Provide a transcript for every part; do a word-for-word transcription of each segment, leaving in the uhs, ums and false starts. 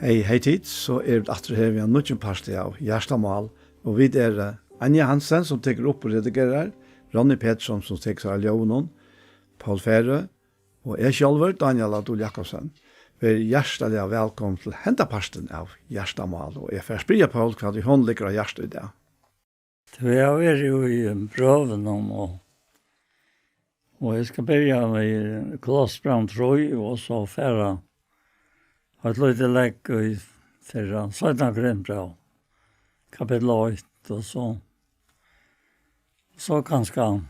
Hey, hey tit, so eru vit aftur her við ein nýggjum parti av Hjartamál. Og vit eru, eh, Anja Hansen, sum tekur upp og redigerar, Ronny Petersson, sum tekur sær av ljóðinum, Poul Færø, og eg sjálvur, Dánjal á Dul Jakobsen. Ver hjartaliga vælkomin til henda partin av Hjartamál, og eg fari at spyrja Poul, hvat ið honum liggur á hjarta í dag. Tú, eg havi verið í, eh, brøvunum, og, og eg skal byrja við Kolossebrævinum trý, og so fara eitt lítið legg í fyrra, seinna Korintbræv, kapittul eitt, og so, so kanska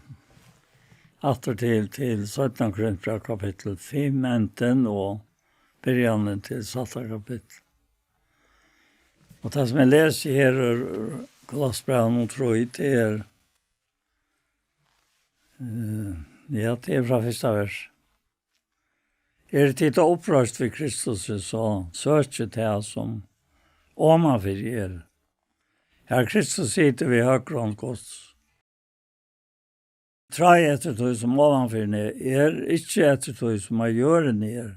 aftur til, til seinna Korintbræv, kapittul fimm, endin og byrjanin til sætta kapittul. Og tað, sum eg lesi her úr Kolossebrævinum trý, tað er, eh, ja, tað er frá fyrsta vers. Eru tit tá uppreist við Kristus, so søkið tað, sum omanfyri er, har Kristus situr við høgru hond Guds. Tráið eftir tí, sum omanfyri er, ikki eftir tí, sum á jørðini er.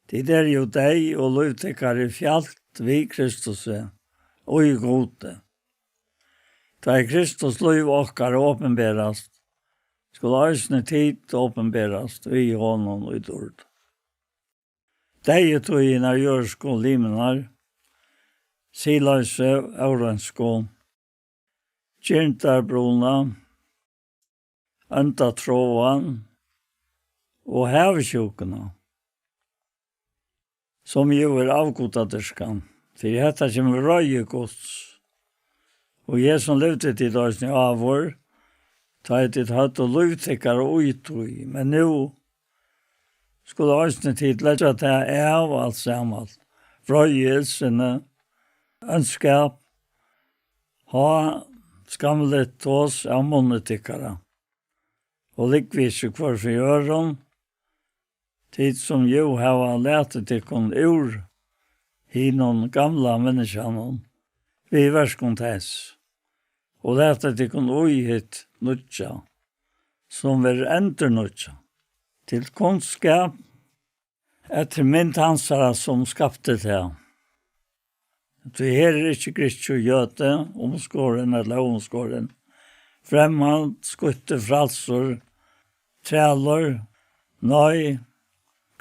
Tit eru jú deyð, og lív tykkara er fjalt við Kristusi í Gudi. Tá ið Kristus, lív okkara, opinberast, skulu eisini tit opinberast við honum í dýrd. Deyði tí hinar jørðsku limir, siðloysi, óreinsku, girndarbruna, ónda tráan og havisjúkuna, sum jú er avgudadýrkan. Fyri hetta kemur reiði Guds, og í hesum livdu tit eisini áður, tá ið tit høvdu lív tykkara í tí. Men nú skulu eisini tit leggja tað av alt saman: vreiði, illsinni, óndskap, há, skamligt tos av munni tykkara, og lúgvi ikki hvør fyri øðrum, tit sum jú hava latið tykkum úr hinum gamla menniskjanum við verkum tess, og latið tykkum í hitt nýggja, sum verður endurnýggjað til kunnskap eftir mynd hansara, sum skapti tað. Tí her er ikki grikki og jødi, umskorin ella óumskorin, fremmand, skíttur, frælsur, trælur, nei,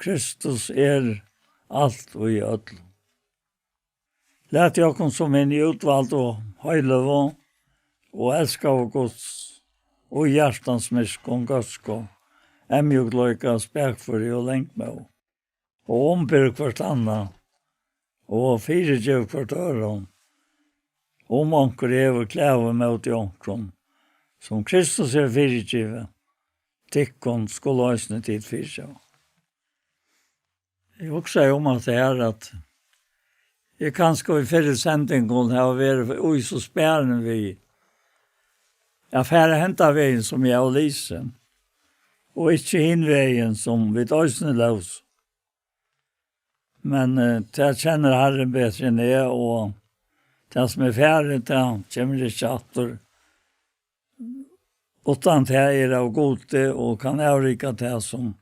Kristus er alt í øllum. Latið okkum sum hini útvaldu og heiløgu og elskaðu Guds, í hjartans myrkum góðsku, eyðmjúkleika, spakføri og langmóð, og umbera hvørt annað, og fyrigeva hvørt øðrum, um onkur hevur klagu móti onkrum, sum Kristus hevur fyrigivið tykkum, skulu eisini tit fyrigeva. Eg hugsaði um hatta her, at eg kanska í fyrru sendingum havi verið í so sparin við at fara henda vegin, sum eg havi lisið, og ikki hin vegin, sum vit eisini lósu. Men, eh, tað kennir Harrin betri enn eg, og tað, sum er farið, tað kemur ikki aftur. Uttan tað er av Gudi og kann avrika tað, sum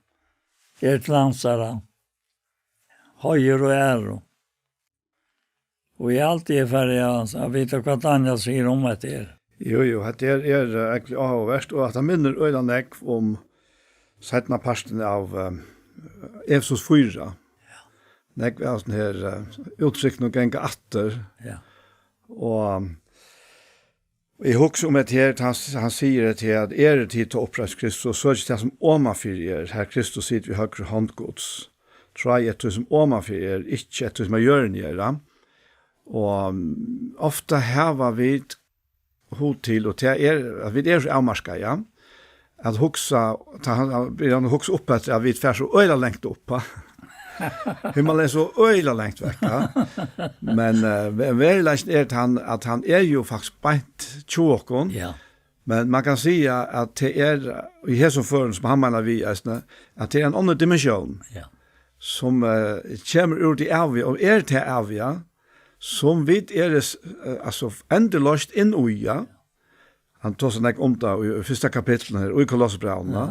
er til hansara heiður og æru. Og eg haldi, eg fari at, at vita, hvat Dánjal sigur um hetta her. Jú, jú, hetta her er, eh, eigentliga áhugavert, og at tað minnir øgiliga nógv um seinna partin av, eh, Efesus fýra. Ja. Nógv av sånn her, eh, úttrykkum ganga aftur. Ja. Og, og eg hugsi um hetta her, at hann, hann sigur hetta her, at eru tit tá uppreist Kristus, so søkið tað, sum omanfyri er, har Kristus situr við høgru hond Guds. Tráið eftir tí, sum omanfyri er, ikki eftir tí, sum á jørðini er, ja. Og, mm, ofta hava vit hug til, og tað er, at vit eru so avmarkað, ja, at hugsa, tá hann, hann byrjar at hugsa upp eftir, at vit fara so øgiliga langt upp, ja. Himmalin er so øgiliga langt vekk, ja. Men, eh, ve-, veruleikin er, at hann, at hann er jú faktiskt beint hjá okkum. Ja. Men man kann siga, at tað er, í hesum førum, sum hann meinar við eisini, at tað er ein annar dimensjón, ja, sum, eh, kemur úr tí æviga, og er tað æviga, sum vit eru s-, eh, altso, endurloyst inn í, ja. Hann tosar nógv um tað í, í fyrsta kapitlinum her, í Kolossebrævinum, ja.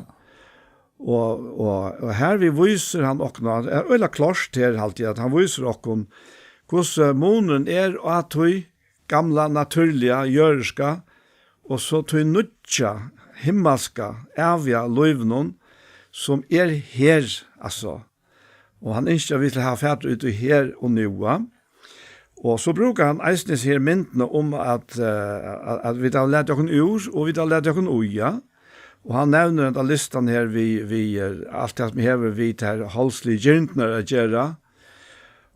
Og, og, og her við vísir hann okkum, at er øgiliga klárt her, haldi eg, at hann vísir okkum, hvussu munurin er á tí gamla, natúrliga, jørðiska, og so tí nýggja, himmalska, æviga lívinum, sum er her, altso. Og hann ynskir, at vit skal hava fatur í tí her og nú, va? Og so brúkar hann eisini hesi her myndina um, at, eh, at, at vit hava latið okkum úr, og vit hava latið okkum í, ja. Og hann nevnir henda listan her við, við, eh, alt tað sum hevur við tær holdsligu girndirnar at gera.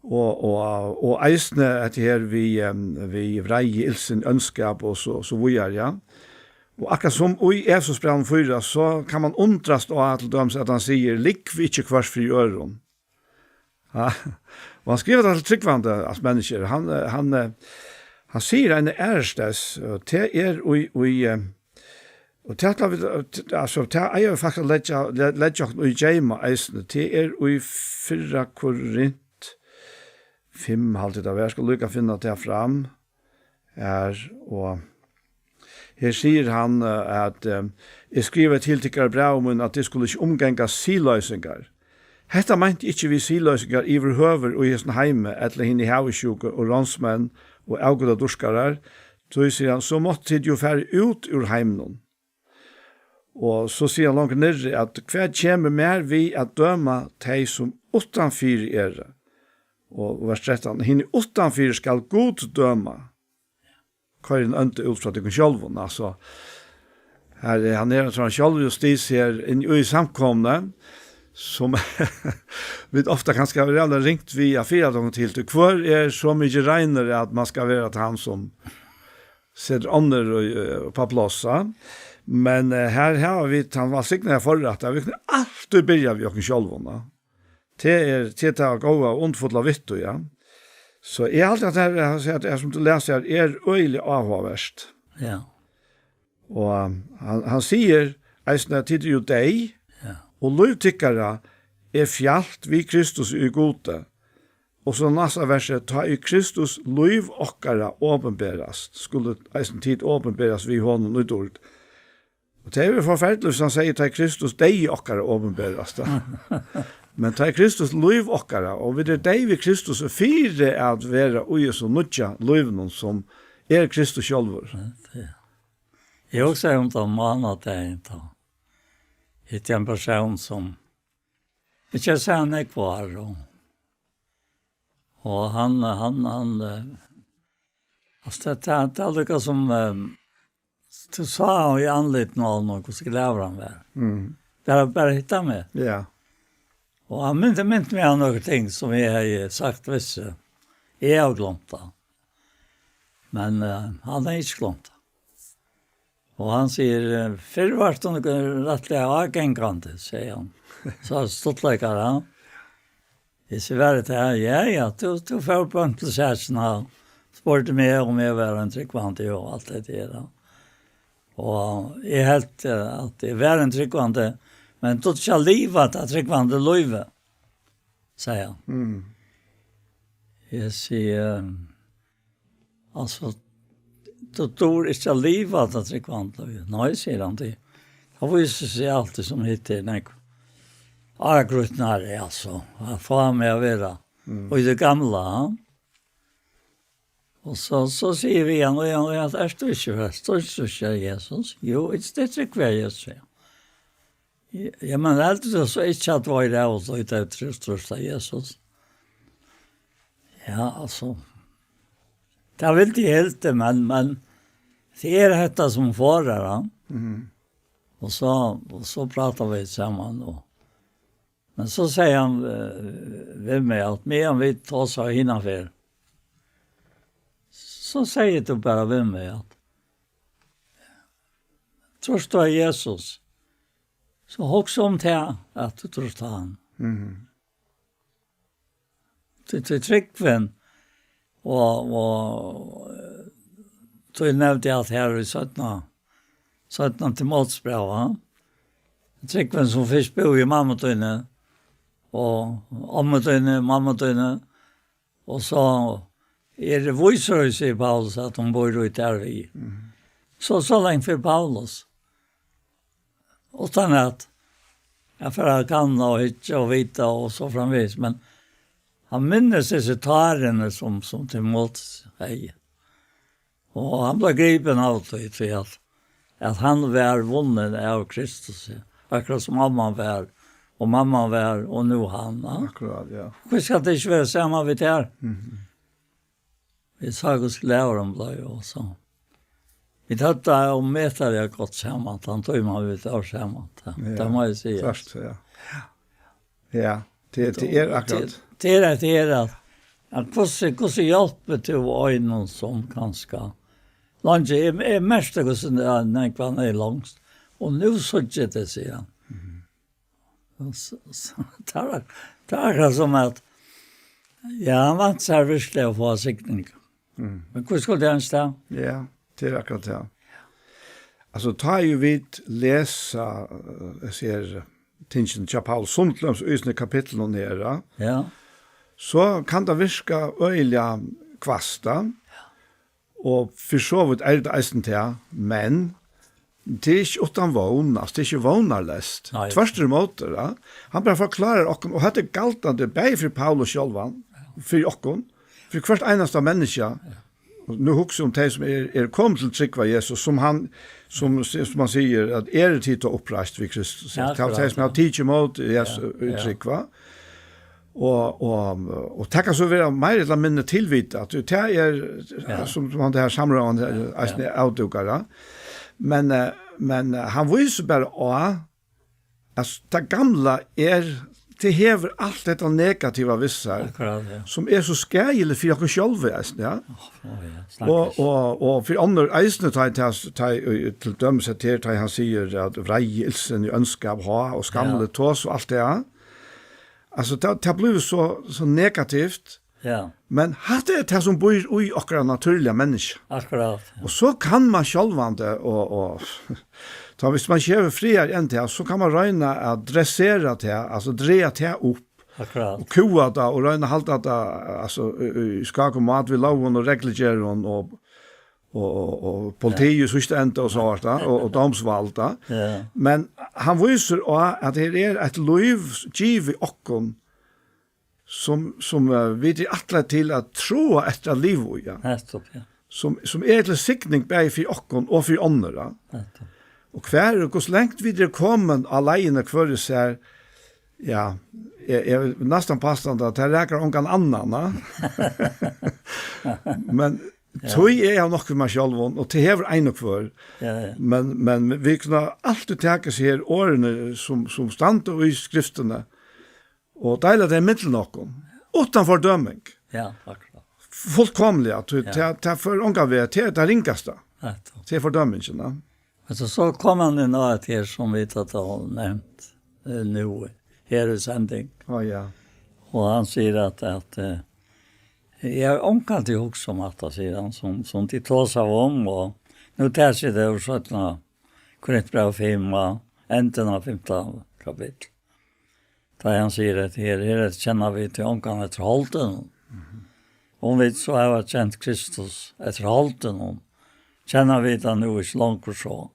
Og, og, og eisini hetta her við, em, við vreiði, illsin, óndskap og so, so víðari, ja. Og akkurát sum í Efesusbrævinum fýra, so kann man undrast á, til dømis, at hann sigur: "Lúgvið ikki hvørt fyri øðrum." Ja. Og hann skrivar tað til trúgvandi, altso, menniskjur. Hann, eh, hann, eh, hann sigur eina aðrastaðni, og tað er í, í, eh, og tað ætla vit, eh, t-, altso, tað eiga vit faktiskt at leggja, le-, leggja okkum í geyma eisini. Tað er í fyrra Korint fimm, haldi eg tað var. Eg skal líka finna tað fram. Her, og her sigur hann, eh, at, eh, "Eg skrivaði til tykkara í brævi mínum, at tit skulu ikki umgangast siðloysingar. Hetta meinti eg ikki við siðloysingar yvirhøvur í hesum heimi, ella hini havisjúku og ránsmenn og avgudadýrkarar, tí," sigur hann, "so máttu tit jú farið út úr heiminum." Og so sigur hann longur niðri, at, "Hvat kemur mær við at døma tey, sum uttanfyri eru?" Og vers trettan, "Hini uttanfyri skal Gud døma. Koyr hin óndi út frá tykkum sjálvum." Altso, her er, hann er ein sånn sjálvjustis her inn í samkomuni, sum vit ofta kanska hava ræðuliga ringt við at fyrireika okkum til, tí hvør er so mikið reinur, at man skal vera til hann sum setir onnur í, eh, upp á pláss, ja. Men, eh, her hava vit tann vælsignaða forrætt, at vit kunnu altíð byrja við okkum sjálvum, ja. Tað er, tað er tað góða og undurfulla við tí, ja. So eg haldi, at her, at, at, at sum tú lesur her, er øgiliga áhugavert. Ja. Og, um, hann, hann sigur eisini, at tit eru jú deyð, ja, og lív tykkara er fjalt við Kristus í Gudi. Og so næsta versið, "Tá ið Kristus lív okkara opinberast, skulu eisini tit opinberast við honum í dýrd." Og tað er jú forferdiligt, hvis hann sigur, "Tá ið Kristus deyði okkara opinberast", ja. Men "Tá ið Kristus lív okkara", og vit eru deyð við Kristus, og fyri at vera í hesum nýggja lívinum, sum er Kristus sjálvur. Ja, tað. Eg hugsaði um tað mánadagin, tá. Hitti ein persón, sum ikki hevði sæð hann nógv ár, og, og hann, hann, hann, eh, altso, tað, tað, tað er líka sum, eh, tú sá hann í andlitinum á honum, hvussu glaður hann var. Mm. Bara, bara hitta meg. Ja. Og hann minti, minti meg á nøkur ting, sum eg hevði sagt, vissi. Eg havi gloymt tað. Men, eh, hann hevði ikki gloymt tað. Og hann sigur, eh, "Fyrr vart tú rættiliga ágangandi," sigur hann. So stuttleikar hann. Eg sigi, "Var tað tað?" "Ja, ja, tú, tú fór beint til sakina og spurdi meg um eg var ein trúgvandi og alt tað har, ja. Og eg helt, eh, at eg var ein trúgvandi, men tú ikki at liva tað trúgvandi lívið," sigur hann. Mm. Eg sigi, eh, "Altso, tú dugir ikki at liva tað trúgvandi lívið." "Nei," sigur hann, "tað, tað vísir seg altíð sum hitt er nógv ágrýtnari, altso, at fáa meg at vera, mm, í tí gamla, ha?" Og so, so sigi eg við hann, "Og hann, hann, ert tú ikki frelst? Trýrt tú ikki á Jesus?" "Jú, eg, eg trúgvi á Jesus," sigur hann. "Ja, ja, men heldur tú so ikki, at tveir av oss, og tað er trýrt, trýrt av Jesus?" Ja, altso. Tað vildi eg heldur, men, men tað er hetta sum forðar, ja. Mhm. Og so, og so práta vit saman, og, men so segði hann, eh, við meg, at meðan vit tosa hina ferð, so segði tú bara við meg, at trýrt tú á Jesus, so hugsa um tað, at tú trýrt á hann. Mhm. Tí, tí trúgvin, og, og, eh, tí nevndi eg alt her í seinna, seinna Timóteusbrævi, ja. Trúgvin, sum fyrst búði í mammu tíni, og ommu tíni, mammu tíni, og so er tað vísir í, sigur Paulus, at hon býr í tær við. Mhm. So, so langt fyri Paulus. Uttan at Hann fer at kanna og hyggja og vita og so framvegis, men hann minnist hesi tárini, sum, sum Timoteus hevði. Og hann bleiv gripin av tí, tí at, at hann var vunnin av Kristus, akkurát sum mamman var, og mamman var, og nú hann, ja. Akkurát, ja. Hví skal tað ikki vera saman við tær? Mhm. Vit sá, hvussu glaður hann bleiv, og so. Vit høvdu tað ómetaliga gott saman, tann tíman vit vóru saman, tað, ja, tað má eg siga. Klárt, ja. Ja, tað, tað er akkurát. Tað, tað er, tað er at, at hvussu, hvussu hjálpir tú einum sum kanska leingi, eg, eg merkti hvussu hann er, nógv hann er longst. Og nú síggi eg tað, sigur hann. Mhm. Og so, so, tað var, tað var akkurát sum at, ja, hann vænti sær virkiliga at fáa signing. Mm. Men hví skuldi hann stað? Ja, tað er akkurát tað. Altso, tá ið vit lesa, eh, eg sigi, tingini hjá Paulus, sum til dømis í hesum kapitlinum her, ja, ja, so kann tað virka øgiliga hvasst, ja. Og fyri so vítt er tað eisini tað, men tað er ikki uttan vón, altso, tað er ikki vónarleyst. Nei. Tvørturímóti, ja. Hann bara forklárar okkum, og hetta er galdandi bæði fyri Paulus sjálvan, fyri okkum, fyri hvørt einasta menniskja. Ja. Og nú hugsi eg um tey, sum er, er komin til trúgv á Jesus, sum hann, sum, sum hann sigur, at eru tit tá uppreist við Kristus? Ja, tað er tey, sum hava tikið ímóti Jesu, ja, ja, trúgv, va? Og, og, og tað kann so vera meira ella minni tilvitað, at tað er, ja, sum, sum hann, tað her samrøðan, ja, eisini avdúkar, ja. Men, eh, men, eh, hann vísir bara á, at tað gamla er, tað hevur alt hetta negativa við sær, akkurát, ja, sum er so skaðiligt fyri okkum sjálv eisini, ja. Ó, ja, og, stakkars. Og, og fyri onnur eisini, tá, tá, tá, til dømis at her, tá hann sigur at vreiði, illsinni, óndskap, háð og skamligt, ja, tos og alt tað, ja. Altso, tað, tað blívur so, so negativt. Ja. Men hatta er tað, sum býr í okkara natúrliga menniskja. Akkurát, ja. Og so kann man sjálvandi, og, og tá, viss man ikki hevur frægari enn tað, so kann man royna at dressera tað, altso draga tað upp. Akkurát. Og kúga tað, og royna at halda tað, altso, í, í skák og mát við lógum og reglugerðum og, og, og, og politi, ja, í síðsta enda og so vart tað, og, og dómsvald, ja. Ja. Men hann vísir á, at her er eitt lív givið okkum, sum, sum, eh, vit eru ætlað til at tráa eftir at liva í, ja. Nettupp, ja. Sum, sum er til signing bæði fyri okkum og fyri onnur, ja. Nettupp. Og hvar, og hvussu langt vit eru komin á leiðini hvør især, ja, eg, eg vil næstan påstå at tað rakar ongan annan, ja. Men, ja, tí eg havi nokk við mær sjálvum, og tað hevur ein og hvør. Ja, ja. Men, men vit kunnu altíð taka hesi her orðini, sum, sum standa í Skriftini, og deila tey millum okkum, uttan fordøming. Ja, akkurát. Fullkomiliga, tí, ja, tað, tað førir ongan veg, tað er tað ringasta. Nettupp. Tað er fordømingin, ja. Men so, so kom hann inn á at her, sum vit hava nevnt, eh, nú, her í sending. Á, ja. Og hann sigur at, at, eh, eg havi ongantíð hugsað um hatta, sigur hann, sum, sum tit tosaðu um, og nú tað sigur tað úr seinna Korintbræv fimm, og endin av fimta kapittul. Tá hann sigur at her, her kenna vit tí ongan eftir holdinum. Mhm. Um vit so hava kent Kristus eftir holdinum, kenna vit hann nú ikki longur so.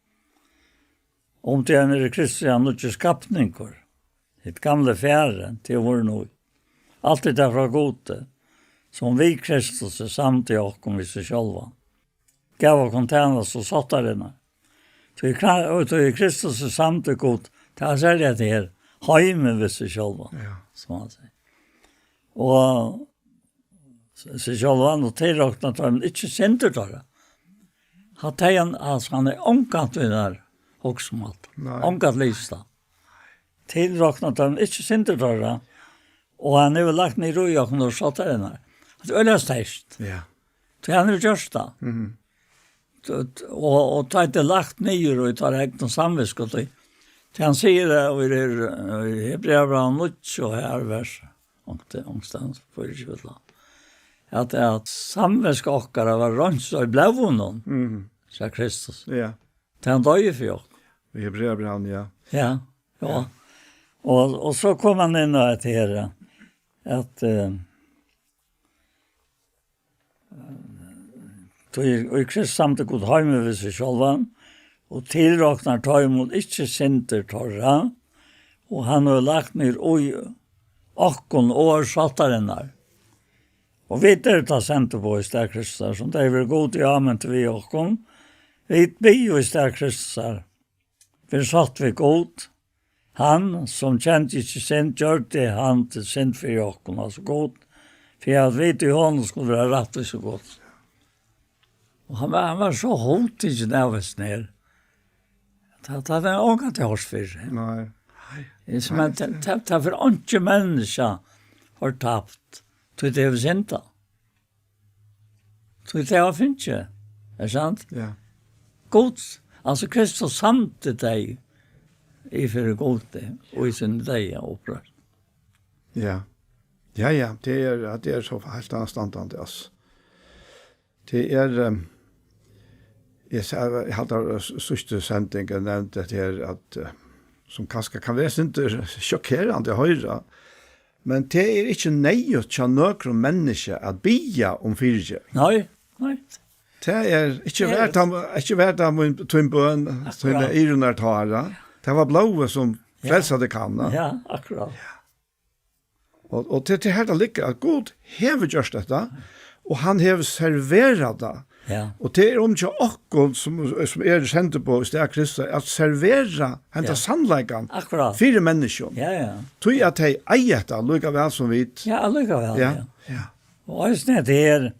Um tí ein er í Kristus, er hann nýggjur skapningur. Hitt gamla er farið, tað er vorðið nýtt. Alt er tað frá Gudi, sum við Kristus er samdur í okkum við seg sjálvan. Gav okkum tænastu sáttarinnar. Tí Kra-, og tí Kristus er samdur Gud, tað er serliga hetta her, heimin við seg sjálvan, ja, sum hann sigur. Og s-, seg sjálvan, og tilrokna teimum ikki syndir teirra. Hann tey, hann, altso, hann er ongantíð nær hugsa um alt. Nei. Ongantíð lýst hann. Tilrokna teimum ikki syndir teirra, og hann hevur lagt niður í okkum og sátt hennar. Tað er øgiliga sterkt. Ja. Tí hann hevur gjørt tað. Mhm. T-, t-, og, og tá tað er lagt niður í teirra egnu samvitsku, tí, tí hann sigur tað, og er, eh, Hebreabræv níggju og her vers, ongt-, onkrastaðni, fýraogtjúgu ella, at, at samvitska okkara var reinsað í blóðinum, mhm, sigur Kristus. Ja. Tá hann doyði fyri okkum. Í Hebreabrævinum, ja. Ja, ja. Ja. Og, og so kom hann inn á hetta her, at, eh, tí í Kristus samdi Gud heimin við seg sjálvan, og tilroknar teimum ikki syndir teirra, Og hann hevur lagt niður í okkum orð sáttarinnar. Og vit eru tað sendiboð í stað Kristusar, sum tað hevur verið Gud í ámynd við okkum. Vit biðja í stað Kristusar. Verið sátt við Gud. Hann, sum kendi ikki synd, gjørdi hann til synd fyri okkum, altso Gud, fyri at vit í honum skulu vera rættvísi Guds. Og hann var, hann var so hóvtikin av hesum her. Tað, tað hevði eg ongantíð hoyrt fyrr. Nei. Nei. Tað er sum at tað, tað, tað fer einki menniskja har tapt, tí tey hava syndað. Tí tey hava fingið, er sant? Ja. Gud, altso Kristus samdi tey í fyri Gudi, og í sín deyða uppreisn. Ja. Ja, ja, tað er, tað er so heilt anstandandi, altso. Tað er, ehm, eg sa-, eg haldi, at s-, síðstu sending, eg nevndi hetta her, at, eh, sum kanska kann vera eitt sindur sjokkerandi at hoyra, men tað er ikki neyðugt hjá nøkrum menniskja at biðja um fyrigeving. Nei, nei. Tað er ikki Tað er vært av, ikki vært av mín, tín bøn, Akkurát. Tína írunnar tára. Tað var blóðið, sum Ja. frelsaði kanna. Ja, akkurát. Og, og til, til her, tað liggur, at Gud hevur gjørt hetta, og hann hevur serverað tað. Ja. Og tað er um hjá okkum, sum, sum er sendiboð í stað Kristusar, at servera henda Ja. sannleikan Akkurát. Fyri menniskjum. Ja, ja. Tí at tey eiga hetta, líka væl sum vit. Ja, allíkavæl, Ja, ja. ja. Og eisini at her,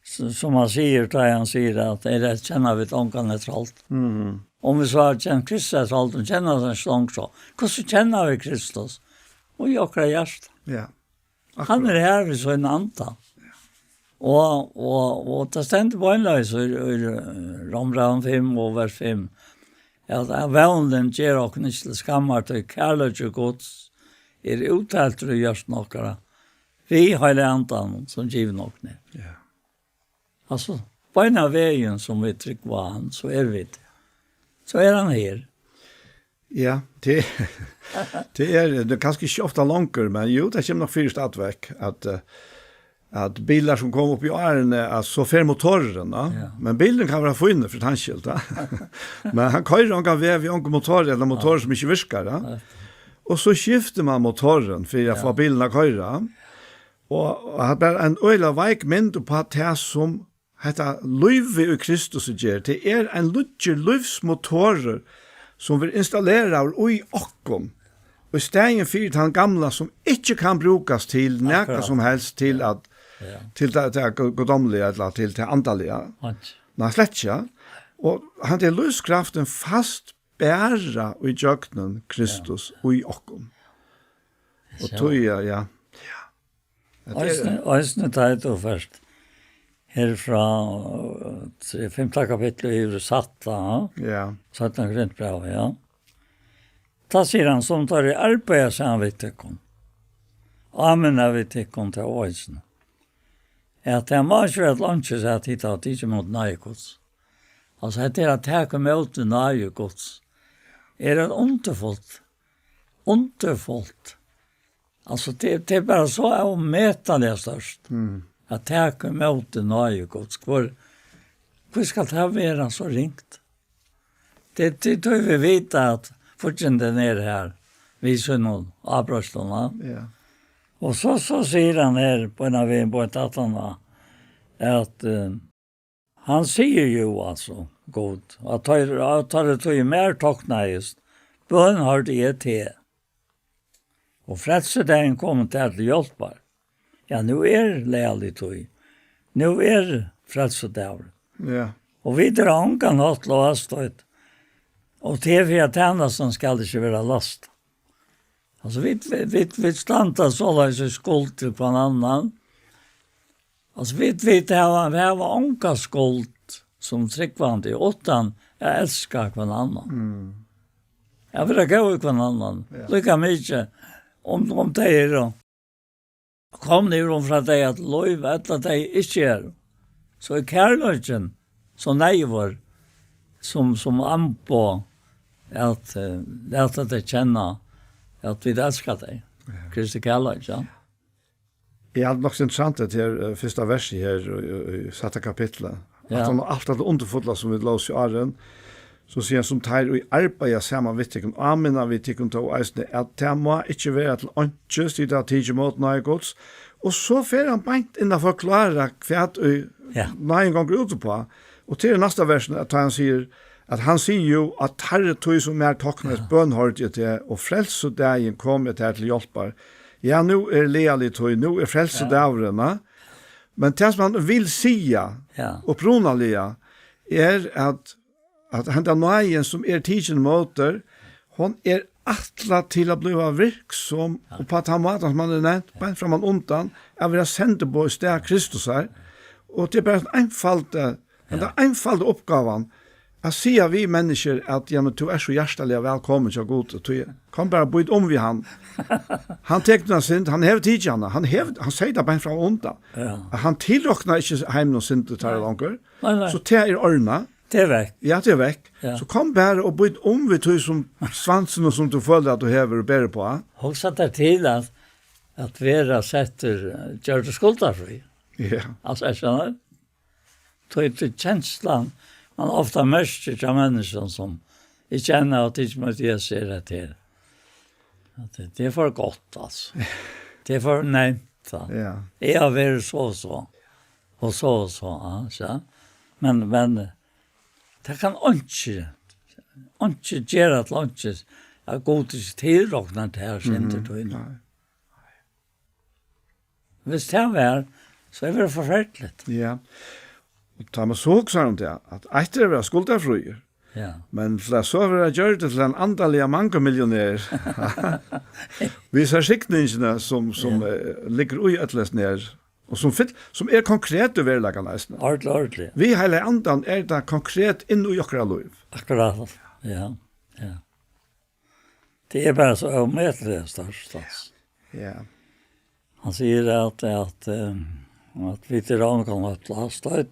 s-, sum hann sigur, tá hann sigur at tey kenna vit ongan eftir alt. Mhm. Um vit so hava kent Kristus eftir alt, og kenna hann slong so. Hvussu kenna vit Kristus? Og í okkara hjarta. Ja. Hann Akkurát. er her við sín anda. Og, og, og tað stendur beinleiðis í, í, eh, Rómbrævinum fimm og vers fimm, at, at vónin ger okkum ikki til skammar, tí kærleiki Guds er útteltur í hjørtum okkara, við Heilaga Andanum, sum givin okkum er. Ja. Altso, beinanvegin sum vit trúgva á hann, so eru vit. So er hann her. Ja, tað, tað er, tað er kanska ikki ofta longur, men jú, tað kemur nokk fyri stadigvekk, at, eh, at bilar sum koma upp í árini, at so fer motorurin, ja. Ja. Men bilurin kann vera fínur fyri tann skyld, ja. Men hann koyrir ongan veg við ongum motor, ella motor Ja. sum ikki virkar, ja. Nei. Og so skiftir man motorin fyri at Ja. fáa bilin at koyra. Og, og hatta er ein øgiliga veik mynd upp á tað sum hetta lívið í Kristus ger. Tað er ein lítið lívsmotorur sum verður installeraður í okkum. Og í staðin fyri tann gamla sum ikki kann brúkast til nakað Akkurát. sum helst til Ja. at Ja. til tað, tað gu-, gudomliga ella til tað andaliga. Akkurát. Nei, slett ikki. Og hann er lívskraftin fast bara í gjøgnum Kristus Ja. í okkum. Og Ja. tí, ja, ja. Ja, tað er Eisini, eisini tá tú fert her frá, eh, fimta kapitli yvir satt, ja. Ja. Sætta Korintbræv, ja. Tá sigur hann, sum tá eg arbeiði saman við tykkum. Amen, er við tykkum til eisini. At tað má ikki vera til einki, at tit hava tikið ímóti náði Guds. Altso, hetta er at taka ímóti náði Guds. Er eitt undurfult, undurfult. Altso, tað, tað er bara so ómetaliga stórt. Mm. At taka ímóti náði Guds. Hvør, hví skal tað vera so ringt? Tað, tað, tí vit vita at fíggindin er her, við sínum ábreiðslum, va? Ja. Og so, so sigur hann her, beinanvegin, beinanvegin, at, eh, hann sigur jú, altso, Gud, at teir, at teir tí mær toknaðist, bøn hoyrdi eg teg. Og frelsudagin komin tær til hjálpar. Ja, nú er laglig tíð. Nú er frelsudagur. Ja. Og vit eru á ongan hátt last, veit. Og tað er fyri at tænastan skal ikki vera last. Altso, vit, vit, vit, vit standa soleiðis í skuld til hvønn annan. Altso, vit, vit hava, vit hava onga skuld sum trúgvandi, uttan at elska hvønn annan. Mm. At vera góð við hvønn annan. Ja. Líka mikið um, um tey eru komnir yvir frá degi til lív, ella tey ikki eru. So er kærleikin so neyvur sum, sum amboð at, eh, lata tey kenna at vit elska tey. Ja. Kristi kærleiki, ja. Eg haldi nokk so interessant at her, eh, fyrsta versi her í, í, í sætta kapitli. Ja. At hann alt hetta undurfulla sum vit lósu áðrenn, So sigur hann, sum teir, ið arbeiða saman við tykkum, áminna vit tykkum tó eisini, at tað má ikki vera til einkis, tit hava tikið ímóti náði Guds. Og so fer hann beint inn at forklára, hvat ið Ja. náðin gongur út uppá. Og til næsta versin, at hann sigur, at hann sigur jú, at teirri tíð, sum mær toknaðist, Ja. bøn hoyrdi eg teg, og frelsudagin kom eg tær til hjálpar. Ja, nú er laglig tíð, nú er frelsudagurin, ja. Men tað, sum hann vil siga, Ja. upprunaliga, er at at henda náðin, sum er tikin ímóti, hon er ætlað til at blíva virksom, Ja. og á tann mátan, sum hann er nevnt, beint framman undan, at vera sendiboð í stað Kristusar. Og tað er bara ein einfaldi, men Ja. tað er einfaldi uppgávan, at siga við menniskju, at, ja, men tú ert so hjartaliga vælkomin hjá Gud, og tú, kom bara, být um við hann. Hann tekur hana synd, hann hevur tikið hana, hann hevur, hann segði tað beint framman undan. Ja. At hann tilroknar ikki heiminum syndir teirra Nei. longur. Nei, nei. So tað er ordnað. Tað er vekk. Ja, tað er vekk. Ja. So kom bara og být um við tí sum svansin og sum tú følir at tú hevur og ber uppá. Hugsa tær til at, at vera settur, eh, gjørdur skuldarfrí. Ja. Altso, ert tú Tí, tí kenslan, man ofta merkir hjá menniskjum sum ikki enn hava tikið ímóti Jesusi, er at tað er, at tað, tað er for gott, altso. Tað er for nemt, ja. Ja. Eg havi verið so og so, og so og so, ja, so. Men, men, tað kann einki, einki gera til einki, at Gud ikki tilroknar tær syndir Mhm. tínar. Nei. Hvis tað var, so er tað forferdiligt. Ja. Og tá man so hugsar um tað, at eitt er at vera skuldarfríur, Ja. men til at so vera gjørdur til ein andaligan mangumillionær, við sær signingina, sum, sum, Ja. eh, liggur í øllum hesum her, og sum fyll-, sum er konkret í veruleikanum eisini. Ordiliga, ordiliga. Við Heilaga Andan er tað konkret inn í okkara lív. Akkurát, ja, ja. Tað er bara so ómetaliga stórt, altso. Ja. Hann sigur at, at, eh, at vit eru ongan at lasta,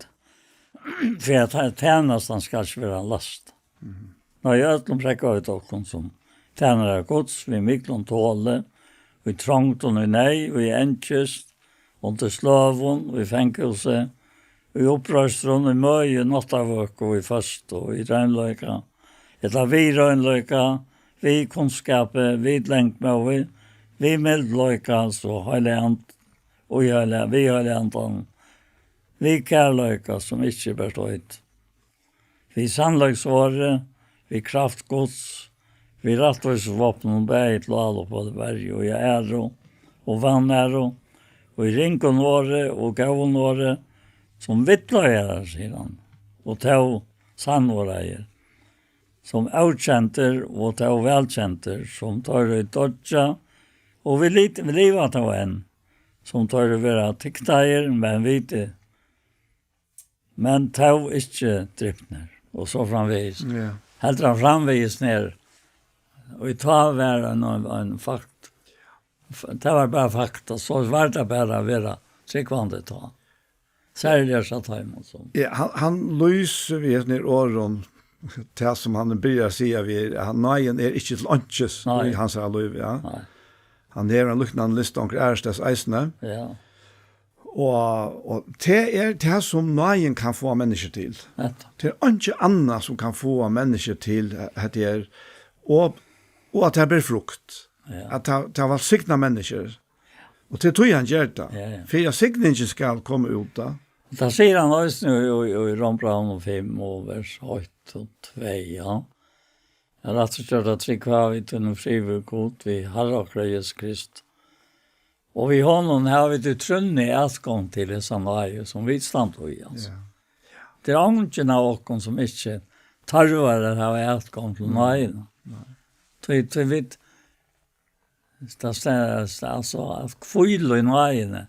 fyri at tænastan skal ikki vera last. Mhm. Nei, í øllum prógva vit okkum sum tænarar Guds, við miklum toli, í trongdum, í neyð, í angist, undir sløgum, í fangahúsi, í uppreisturum, í møði, náttarvøku, í føstu, í dreymleika, ella við dreymleika, við kunnskapi, við langmóði, við mildleika, so Heilagi And-, í Heilaga, við Heilaga Andan, við kærleika, sum ikki er bert eitt. Við sannleiks orði, við kraft Guds, við rættvísis vápnum, bæði til álop og til verju, og í æru og vanæru, og í ringum orði og góðum orði, sum villleiðarar, sigur hann, og tó sannorðaðir, sum ókendir og tó vælkendir, sum teir ið doyggja, og vit lit-, vit liva tó enn, sum teir ið verða tiktaðir, men vit men tó ikki dripnir, og so framvegis. Ja. Heldur hann framvegis nær, og tá var ein, ein, ein fakt. F-, tað var bara fakt, og so var tað bara at vera trúgvandi tá. Serliga hjá teimum sum Ja, hann, hann lýsir við hesum her orðum, tað sum hann byrjar at siga við, at náðin er ikki til einkis Nei. í hansara lívi, ja. Nei. Hann hevur ein líknandi lista onkra aðrastaðni eisini. Ja. Og, og tað er tað, sum náðin kann fáa menniskju til. Nettupp. Tað er einki annað, sum kann fáa menniskju til, at tað er, og, og at tað ber frukt. Ja. At tað, tað vælsignar menniskju. Og tað er tí hann ger tað. Ja, ja. Fyri at signingin skal koma út, tá. Tað sigur hann eisini í, í, í Rómbrævinum fimm og vers eitt og tvey, ja. Eg rættvísgjørd av trúgv hava vit nú frið við Gud, við Harra okkara Jesu Krist. Og við honum hava vit í trúnni atgongd til hesa náði, sum vit standa í, altso. Ja. Tað er eingin av okkum, sum ikki tørvar at hava atgongd til Mm. náðina. Nei. Tí, tí vit, tað stendur, altso, at hvíla í náðini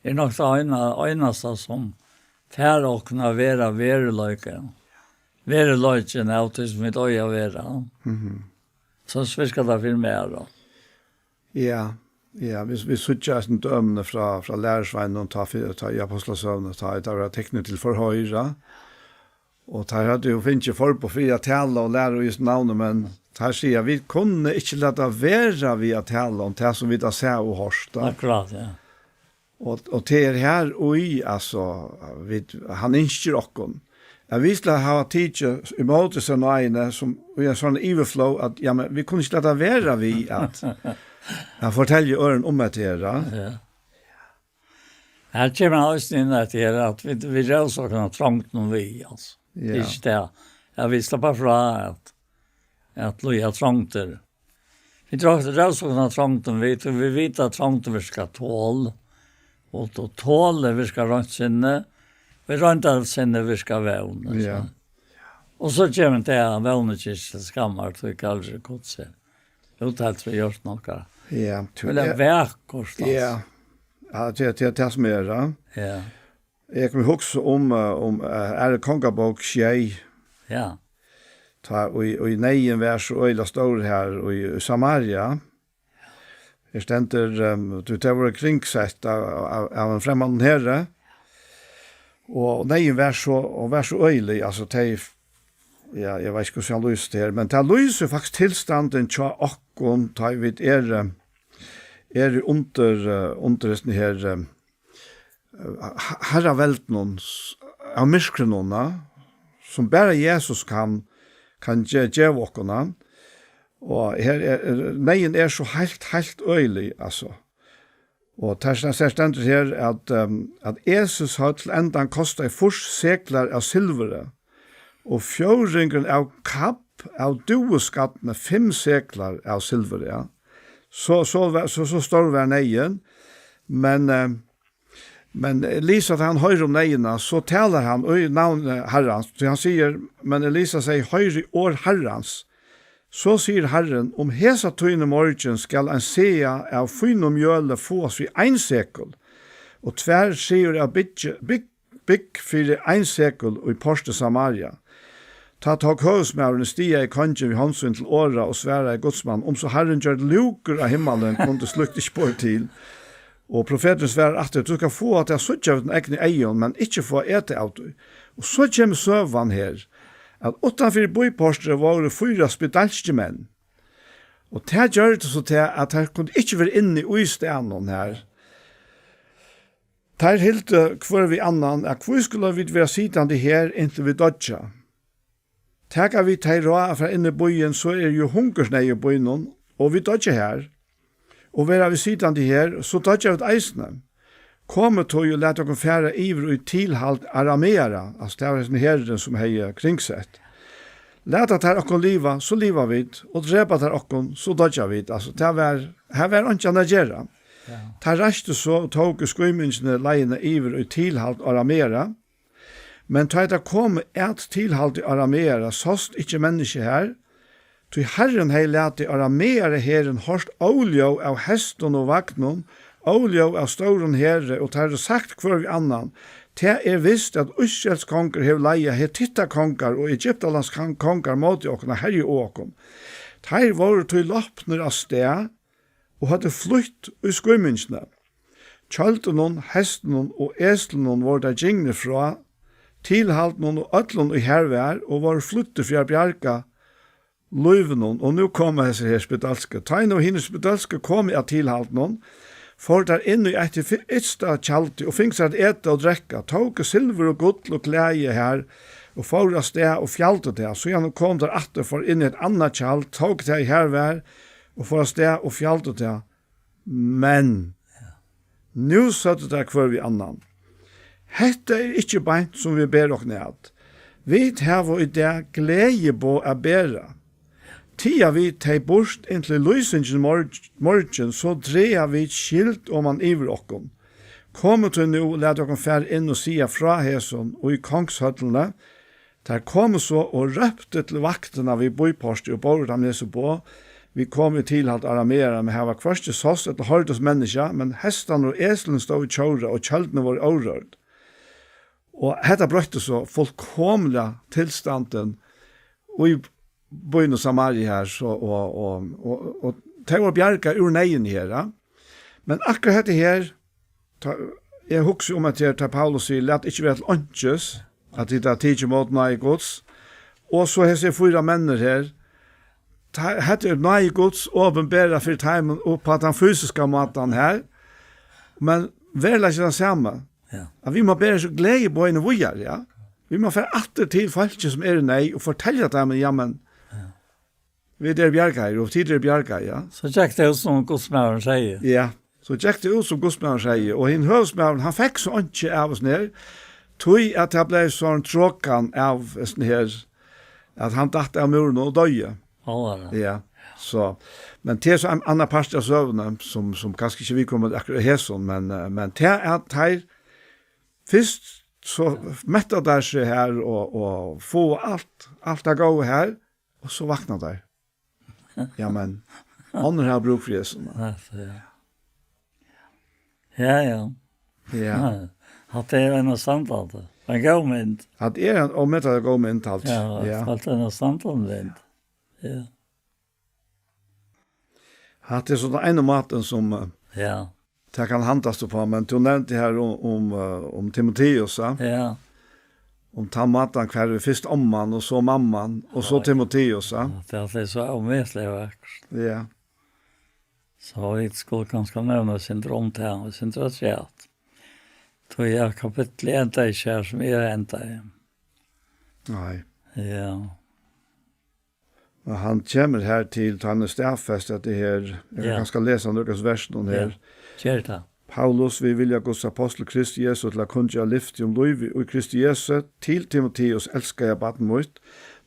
er nokk tað eina, einasta, sum fær okkum at vera veruleika. Veruleikin av tí, sum vit eiga at vera. Mhm. So virkar tað fyri mær, tá. Ja, ja, vit, vit síggja eisini dømini frá, frá lærisveinunum, tá fyri, tá í Ápostlasøguni, tá ið teir vóru teknir til forhoyra. Og teir høvdu jú fingið forboð fyri at tala og læra í Jesu navni, men teir siga, vit kunnu ikki lata vera við at tala um tað, sum vit hava sæð og hoyrt, tá. Akkurát, ja. Og, og tað er her í, altso, vit, hann ynskir okkum, at vit skulu hava tikið ímóti sær náðini sum í ein sånn yvirflóð, at, ja, men vit kunnu ikki lata vera við at, at fortelja øðrum um hetta her, ja. Ja. Her kemur hann eisini inn at her, at vit, vit rósa okkum av trongdum við, altso. Ja. Ikki tað. Ja, vit sleppa frá at, at líða trongdir. Vit rósa okkum av trongdum við, og vit vita, at trongdin virkar tol, og to-, tolið virkar reint sinni, og reint sinni virkar vón, altso. Ja. Og so kemur tað, at vónin ikki er til skammar, tí galdur er Guds er. Út heldur við gjørt nakað. Ja, tú, tað er ja, vakurt, altso. Ja. Ja, tað, tað, tað sum er, ja. Ja. Eg kom at hugsa um, eh, um, eh, Aðru Kongabók sjey. Ja. Tá, og, og neyðin var so øgiliga stór her í, í Samaria. Her stendur, ehm, tú, tey vóru kringsett av, av, av ein fremmandan heri. Og neyðin var so, og var so øgilig, altso, tey, ja, eg veit ikki, hvussu hann lýsir tað her, men tað lýsir faktiskt tilstandin hjá okkum, tá vit eru, eru undir, eh, undir hesum her, eh, ha-, harraveldinum s-, av myrkrinum, na, sum bara Jesus kann, kann ge-, geva okkum, na. Og her er, er, neyðin er so heilt, heilt øgilig, altso. Og tað, tað stendur her, at, ehm, at Esus høll endan kostaði fýrs seklar av silvuri, og fjórðingurin av kabb av dúuskarni fimm seklar av silvuri, ja. So, so var, so, so stór var neyðin, men, ehm, men Elisa, tá hann hoyrir um neyðina, so talar hann í navni Harrans, tí hann sigur, men Elisa sigur, hoyrið orð Harrans. So sigur Harrin, um hesa tíðina í morgin skal ein saga av fínum mjøli fáast fyri ein sekul, og tvær sagar av byggi-, bygg-, bygg fyri ein sekul í porti Samaria. Tá tók høvuðsmaðurin, staðaði kongin við hond síni til orða og svaraði gudsmann, um so Harrin gjørdi lúkur á himmalin, kundi slíkt ikki borið til. Og profeturin svarar aftur, tú skalt fáa tað at síggja við tínum egnu eygum, men ikki fáa at eta av tí. Og so kemur søgan her, at uttanfyri býportrið vóru fýra spedalskir menn. Og tað gjørdi so tað, at teir kundu ikki vera inni í staðnum her. Teir hildu hvør við annan, at hví skulu vit vera sitandi her, inntil vit doyggja? Taka vit tey ráð at fara inn í býin, so er jú hungursneyð í býnum, og vit doyggja her. Og verða vit sitandi her, so doyggja vit eisini. Komið tí og latið okkum fara yvir í tilhald Arameara, altso, tað var hesin herurin, sum hevði kringsett. Lata teir okkum liva, so liva vit, og drepa teir okkum, so doyggja vit. Altso, tað var, her var einki annað at gera. Ja. Teir reistu so og tóku í skýmingini leiðina yvir í tilhald Arameara. Men tá ið teir komu at tilhaldi Arameara, sást ikki menniskja har, tí Harrin hevði latið Arameara herin hoyrt óljóð av hestum og vagnum, óljóð av stórum heri, og teir høvdu sagt hvør við annan, tað er vist, at Ísraels kongur hevur leiðað Hetitta kongar og Egyptalands kon-, kongar móti okkum at herja á okkum. Teir vóru tí lopnir av stað og høvdu flýtt í skýmingini. Tjøldunum, hestunum og eslunum vóru teir gingnir frá, tilhaldinum og øllum, ið har var, og vóru flýddir fyri at bjarga lívinum. Og nú koma hesir her spedalsku. Tá ið nú hinir spedalsku komu at tilhaldinum, fóru teir inn í eitt fyri ytsta tjaldi og fingu sær at eta og drekka, tóku silvur og gull og klæði har, og fóru av stað og fjaldu tað. Síðan komu teir aftur, fóru inn í eitt annað tjald, tóku tað, ið har var, og fóru av stað og fjaldu tað. Men nú søgdu teir hvør við annan: Hetta er ikki beint, sum vit bera okkum at. Vit hava í dag gleðiboð at bera. Tiga vit tey burt inntil lýsingin morg-, morgin, so draga vit skyld oman yvir okkum. Komið tí nú, lat okkum fara inn og siga frá hesum í kongshøllini. Teir komu so og róptu til vaktina við býportrið og bóru teimum hesi boð: Vit komu í tilhald Arameara, men har var hvørki sást ella hoyrdist menniskja, men hestarnir og eslini stóðu í tjóðri, og tjøldini vóru órørd. Og hetta broytti so fullkomiliga tilstandin í býnum Samaria her, so, og, og, og, og tey vóru bjargað úr neyðini her, ja. Men akkurát hetta her, tá, eg hugsi um at her, tá Paulus sigur, lat ikki vera til einkis, at tit hava tikið ímóti náði Guds, og so hesir fýra menninir her, tá, hetta er náði Guds opinberað fyri teimum upp á tann fysiska mátan her, men veruleikin er tann sami. Ja. At vit má bera so gleðiboðini víðari, ja. vit mugu fara aftur til fólkið, sum er í neyð, og fortelja teimum, ja, men, vit eru bjargaðir, og tit eru bjargaðir, ja. So gekk tað út, sum gudsmaðurin segði. Ja, so gekk tað út, sum gudsmaðurin segði, og hin høvuðsmaðurin, hann fekk so einki av hesum her, tí at tað bleiv so ein trokan av hesum her, at hann datt av múrinum og doyði. Álvara. Ja, so. Men tað er so ein annar partur av søguni, sum, sum kanska ikki viðkomandi akkurát hesum, men, eh, men tað er at teir fyrst so metta teir seg her og, og fáa alt, alt tað góða her, og so vakna teir. Ja, men, onnur hava brúk fyri hesum. Ja, so, ja. Ja, ja. Ja. Hatta er ein standard. Ein góð mynd. Hatta er ein ómetaliga góð mynd, alt. Ja, ja. Hatta er ein standard mynd. Ja. Hatta er so tann eini mátin sum, eh, ja, tað kann handast upp á, men tú nevndi her um, um, eh, um Timoteus, ja? Ja. Um tann mátan, hvar er fyrst omman, og so mamman, og so Timoteus, ja? Ja, tað er so ómetaliga vakurt. Ja. So vit skulu kanska nevna eitt sindur um tað, eitt sindur afturat. Tí at kapitlið endar ikki her, sum eg endaði. Nei. Ja. Og hann kemur her til, tá hann er staðfest, at tað her, eg kann, ja, kanska lesa nøkur vers nú her. Ja, ger tað. Paulus, við vilja Guds apostul Kristi Jesu, til at kunngera lyfti um lívið í Kristi Jesu, til Timoteus, elskaða barn mítt,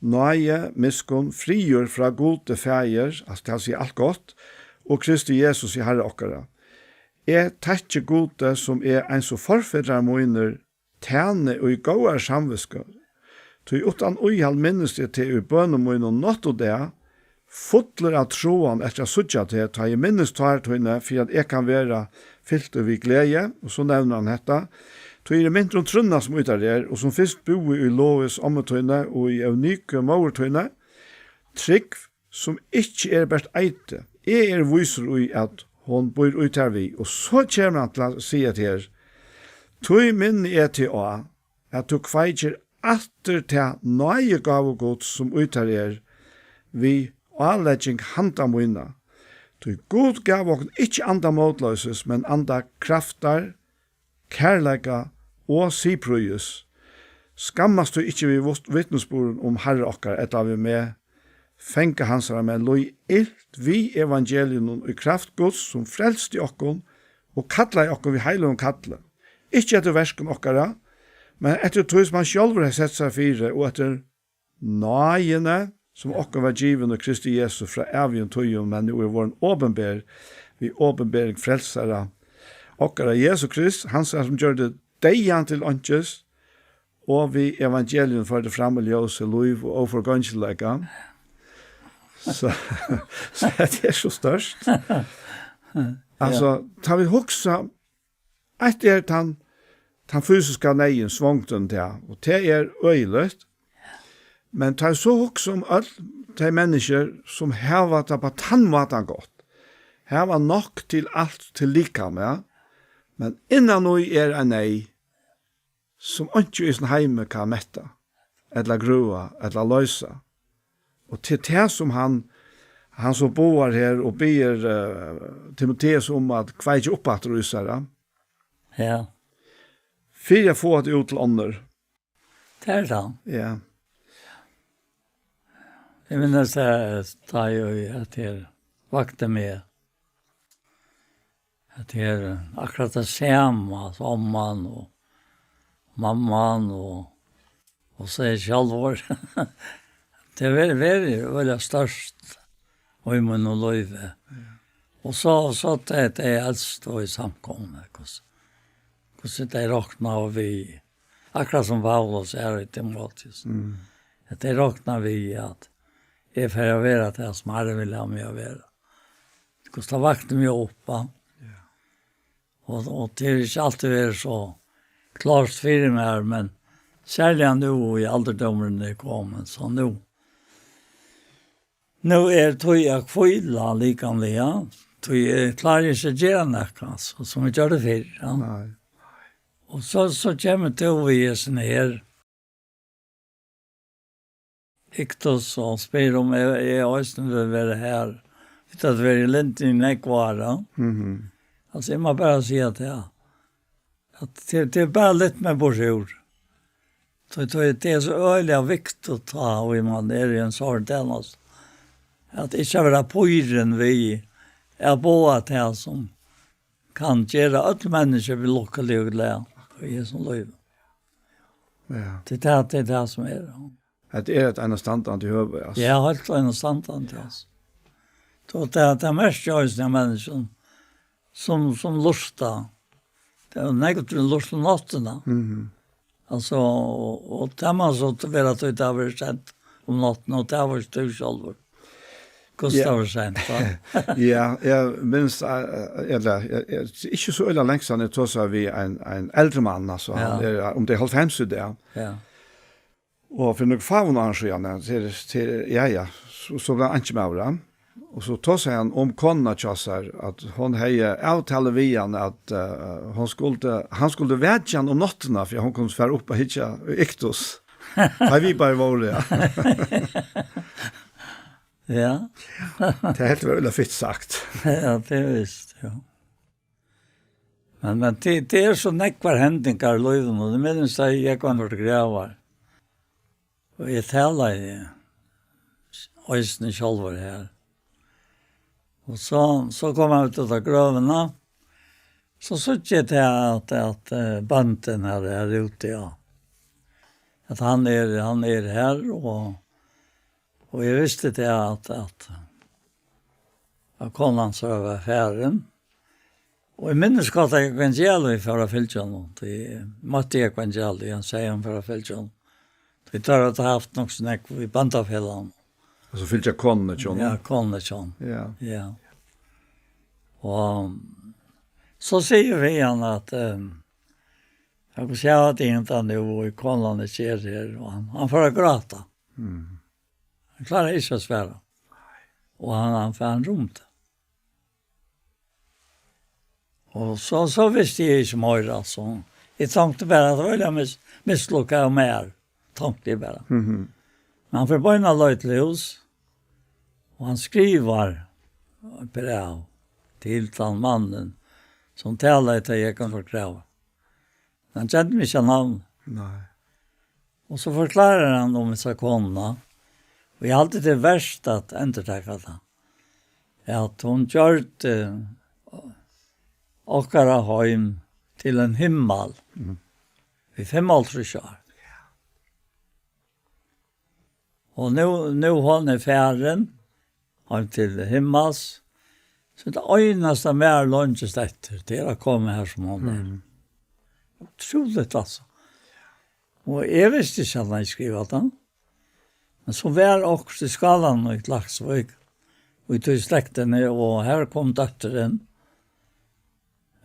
náði, miskunn, friður frá Gudi Faðir, altso, tað vil siga alt gott, og Kristi Jesusi Harra okkara. Eg takki Gudi, sum eg, eins og forfedrar mínir, tæni í góðari samvitsku, tí uttan íhald minnist eg teg í bønum mínum nátt og dag, fullur av tráan eftir at síggja teg, tá eg minnist tár tíni, fyri at eg kann vera fyltur við gleði, og so nevnir hann hetta, tí eg eri mintur um trúnna, sum í tær er, og sum fyrst búði í Lois, ommu tíni, og í Euniku, móður tíni, trúgv, sum ikki er bert eiti. Eg eri vísur í, at hon býr í tær við. Og so kemur hann til at siga til her, tí minni eg teg á, at tú kveikir aftur ta náðigávu Guds, sum í tær er, við álegging handa mína. Tí Gud gav okkum ikki anda mótloysis, men anda kraftar, kærleika og siðprýðis. Skammast tú ikki við vit-, vitnisburðin um Harra okkara, ella við meg, fanga hansara, men líð ilt við evangeliinum í kraft Guds, sum frelsti okkum og kallaði okkum við heiløgum kalli, ikki eftir verkum okkara, men eftir tí, sum hann sjálvur hevur sett sær fyri, og eftir náðini, sum okkum var givin í Kristi Jesu frá ævigum tíðum, men nú er vorðin opinber við opinbering frelsara okkara, Jesu Krist, hansara, sum gjørdi deyðan til einkis, og við evangelium førdi fram í ljósið lív og óforgongiligleika. So, so hetta er so stórt. Altso, ja, tá vit hugsa, eitt er tann, tann fysiska neyðin, svongdin, tað, og tað er øgiligt. Men tá eg so hugsi um øll tey menniskju, sum hava tað á tann mátan gott, hava nokk til alt til likamið, ja, men innan í er ein neyð, sum einki í hesum heimi kann metta, ella grøða, ella loysa. Og til tað sum hann, hann so boðar her og biður, eh, Timoteus um at kveikja upp aftur í sær, ja. Ja. Fyri at fáa tað út til onnur. Tað er tað. Ja. Eg minnist tað, tá eg, at tað vakti meg. At tað er akkurát tað sama, altso, omman og mamman og, og seg sjálvur. Tað er verið, verið, verið stórt í mínum lívi. Ja. Og so, so tey, tey elstu í samkomuni, hvussu, hvussu tey roknaðu við, akkurát sum Paulus er í Timoteus. Mm. At tey rokna við, at eg fari at vera tað, sum Harrin vil hava meg at vera. Hvussu tað vakti meg upp, va? Ja. Og, og tað er ikki altíð verið so klárt fyri mær, men serliga nú, í aldurdómurin er komin, so nú, nú er tíð at hvíla likamliga, tí eg klári ikki at gera nakað, so sum eg gjørdi fyrr, ja. Nei. Og so, so kemur tú við hesum her, Iktus, og spyr um eg, eg eisini vil vera her. Vit hava verið í Lindi í nógv ár, ja. Mhm. Altso, eg má bara siga tað, at tað, tað er bara litt meir burturúr. Tí, tí, tað er so øgiliga viktigt tá, og man er í ein sár tænast, at ikki vera pírin við at boða tað sum kann gera øll menniskju lukkulig og glað í hesum lívi. Ja. Tað er tað, tað er tað sum er. At er eitt einastandandi høvi, altso. Ja, heilt einastandandi, altso. Tó tað, tað merkir eisini av menniskjum sum, sum lurta. Tað er jo nógv til lurt um náttina. Mhm. Altso, og, og tað man so vera tí tað verður sent um náttina, og tað var tú sjálvur. Hvussu Ja. tað var sent, va? Ja, eg minnist, eh, eh, ella, eg, eg, ikki so øgiliga langt síðan eg tosaði við ein, ein eldri mann, altso, Ja. hann er, um tað er hálvfems í dag. Ja. Og fyri nøkur fáum árum síðan, ja, til, til, ja, ja, so, so var hann einki maður, ja. Og so tosaði hann um konuna hjá sær, at hon hevði avtalu við hann, at, eh, hon skuldi, hann skuldi vekja hann um náttina, fyri at hon kundi fara upp og hyggja í Iktus. Nei, vit bara vóru, ja. Ja. Tað helt væl fitt sagt. Ja, tað er vist, ja. Men, men tað, tað er so nógvar hendingar í lívinum, og tað minnist eg, eg kom til gravar. Og eg talaði eisini sjálvur her. Og so, so kom hann út av grøvina. So síggi eg til at, at, eh, bóndin her er úti, ja. At hann er, hann er her, og, og eg visti til at, at, at konan hansara var farin. Og eg minnist gott at Jógvan Djalvik fór at fylgja honum. Tí eg møtti Jógvan Djalvik, hann segði hann fór at fylgja honum. Tí teir høvdu havt nokk so nógv við bóndafelagnum. Altso fylgja konuni hjá honum? Ja, konuni hjá honum. Ja. Ja. Og so sigi eg við hann at, ehm, eg kann sjá at tað er nú, og konan er ikki her, og hann, hann fór at gráta. Mm. Hann kláraði ikki at svara. Og hann, hann, hann rýmdi. Og so, so visti eg ikki meira, altso. Eg tonkti bara at tað var mis-, mislukka av mær, tonkti eg bara. Mhm. Men hann fer beina leið til hús, og hann skrivar eitt bræv til tann mannin, sum talaði tá eg kom frá gravar. Hann kendi meg ikki av navni. Nei. Og so forklárar hann um hesa konuna, og eg haldi, tað er vert at endurtaka tað, at hon gjørdi okkara heim til ein himmal Mhm. í fimmoghálvtrýss ár. Og nú, nú hon er farin heim til himmals, so tað einasta maður leingist eftir, tað er at koma har sum hon er. Mhm. Ótrúligt, altso. Og eg visti ikki at hann hevði skrivað tað. Men so var okkurt í skálanum í Klaksvík, og í tí slektini, og har kom dóttirin.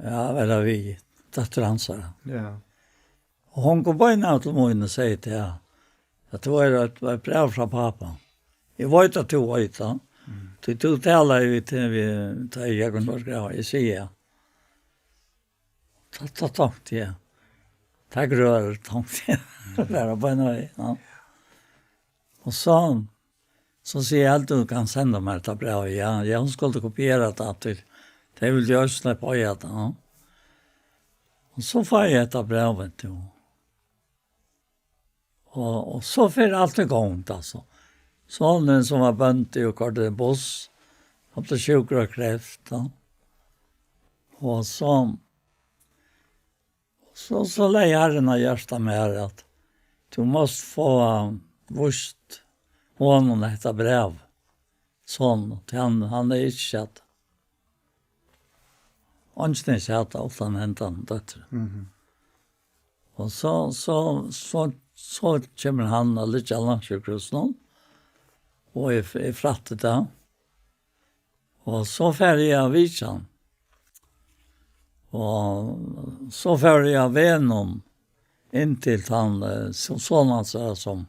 Ja, vera við, dóttir hansara. Ja. Og hon kom beina til mín og segði til hann, at tað var eitt, eitt bræv frá pápa. Eg veit at tú veit tað. Mm. Tí tú talaði við, við, tá eg kom frá grava, eg sigi ja. Tá, tá, tonkti eg. Tað grør, tonkti eg. Bara beina við, ja. Og so, so sigi eg, at tú kann senda mær tað brævið, ja. Ja, hon skuldi kopiera tað til. Tey vildu jo eisini sleppa at eiga tað, ja. Og so fái eg hetta brævið, tú. Og, og so fer alt í gongd, altso. Sonurin, sum var bóndi og koyrdi buss, hann bleiv sjúkur av kreft, ja. Og so, so, so legði Harrin á hjarta mær, at tú mást fáa víst honum hetta bræv. Sonurin, tí hann, hann er ikki sæð. Eingin er sæð uttan hendan dóttirin. Mhm. Og so, so, so, so kemur hann at liggja á landssjúkrahúsinum, og eg, eg frætti tað. Og so fari eg at vitja hann. Og so fari eg á vegnum inn til tann, eh, so-, son hansara, sum,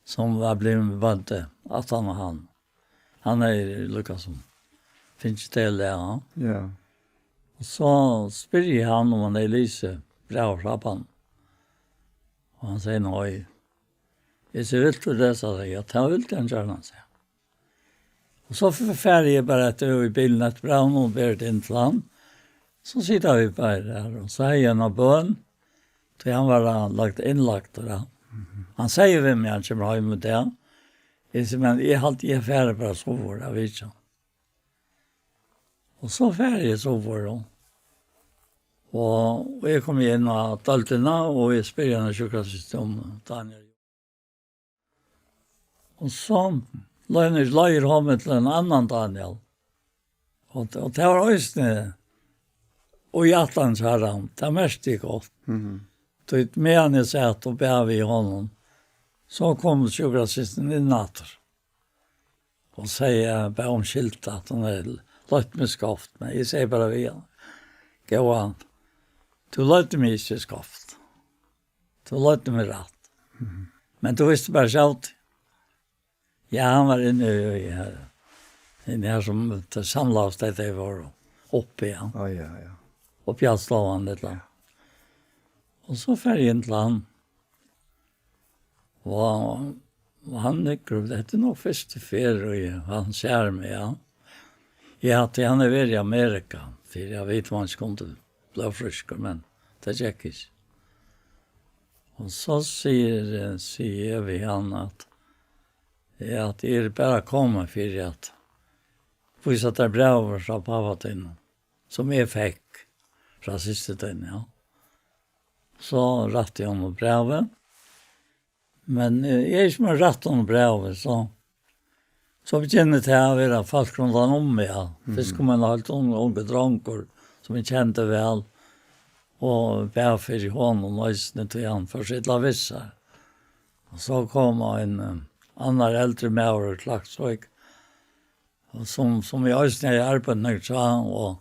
sum var blivin bóndi, aftan á hann. Hann hevði líka sum fingið til tað, ja. Ja. Og so spyrji eg hann, um hann hevði lisið brævið frá pápanum. Og hann segði nei. Eg sigi, vilt tú lesa tað? Ja, tað vildi hann gjarna, sigur hann. Og so f-, fari eg bara eftir í bilin eftir brævinum og beri tað inn til hann. So sita vit bara har, og so hevði eg eina bøn, tí hann var, eh, lagt, innlagdur, ja. Hann segði við meg, hann kemur heim í dag. Eg sigi, men eg haldi, eg fari bara suður, eg veit ikki. Og so fari eg suður, og, og, og eg komi inn á deildina, og eg spyrji hana sjúkrasystir um Daniel. Og so leiðir, leiðir hon meg til ein annan Daniel. Og, og tað var eisini, og í ætlan, sigur hann, tað merkti eg gott. Mhm. Tí meðan eg sat og bað við honum, so kom sjúkrasystin inn aftur. Og segði, bað um skylda, at hon hevði leitt meg skeivt, men eg segði bara við hana, góða, tú leiddi meg ikki skeivt. Tú leiddi meg rætt. Mhm. Men tú visti bara sjálv. Ja, hann var inni í, í her, inni her sum tey samlaðust, tey, tey vóru uppi, ja. Á, ja, ja. Uppi á Sláan, ella. Ja. Og so fer eg inn til hann. Og, og hann liggur, hetta er nú fyrstu ferð, og hann sær meg, ja. Ja, tí hann hevur verið í Amerika, fyri at vita, um hann ikki kundi blíva frískur, men tað gekk ikki. Og so sigur, eh, sigi eg við hann at, ja, at eg eri bara komin fyri at vísa tær brævið frá pápa tínum, sum eg fekk frá systur tíni, ja. So rætti eg honum brævið. Men, eh, eg eri ikki meir rætt um brævið, so, so begynner tað at vera fólk rundan um meg, ja. Mhm. Fyrst kom ein heilt ung, ungur drongur, sum eg kendi væl, og bað fyri honum eisini, tí hann fór so illa við sær. Og so kom ein, eh, annar eldri maður úr Klaksvík, og sum, sum eg eisini hevði arbeitt nógv hjá, og,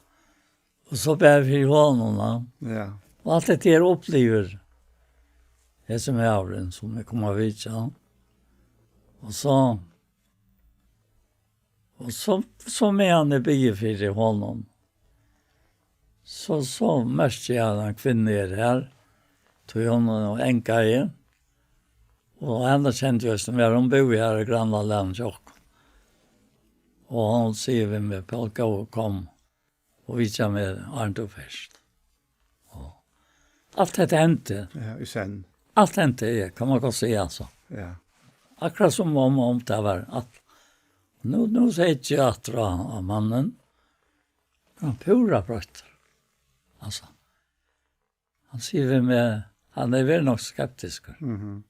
og so bað eg fyri honum, ja. Ja. Og alt hetta her upplivir hesin maðurin, sum eg kom at vitja. Og so, og so, so meðan eg biði fyri honum, so, so merki eg, at ein kvinna er her, tí hon er engaði, og hana kendi eg eisini væl, hon búði her í grannalagnum hjá okkum. Og hon sigur við meg, Pól, góði, kom og vitja meg, áðrenn tú fert. Og alt hetta hendi. Ja, í senn. Alt hendi, ja, kann man gott siga, altso. Ja. Akkurát sum um, um tað var at nú, nú segði eg aftur á, á mannin. Hann er púra broyttur. Altso. Hann sigur við meg, hann er væl nokk skeptiskur. Mhm.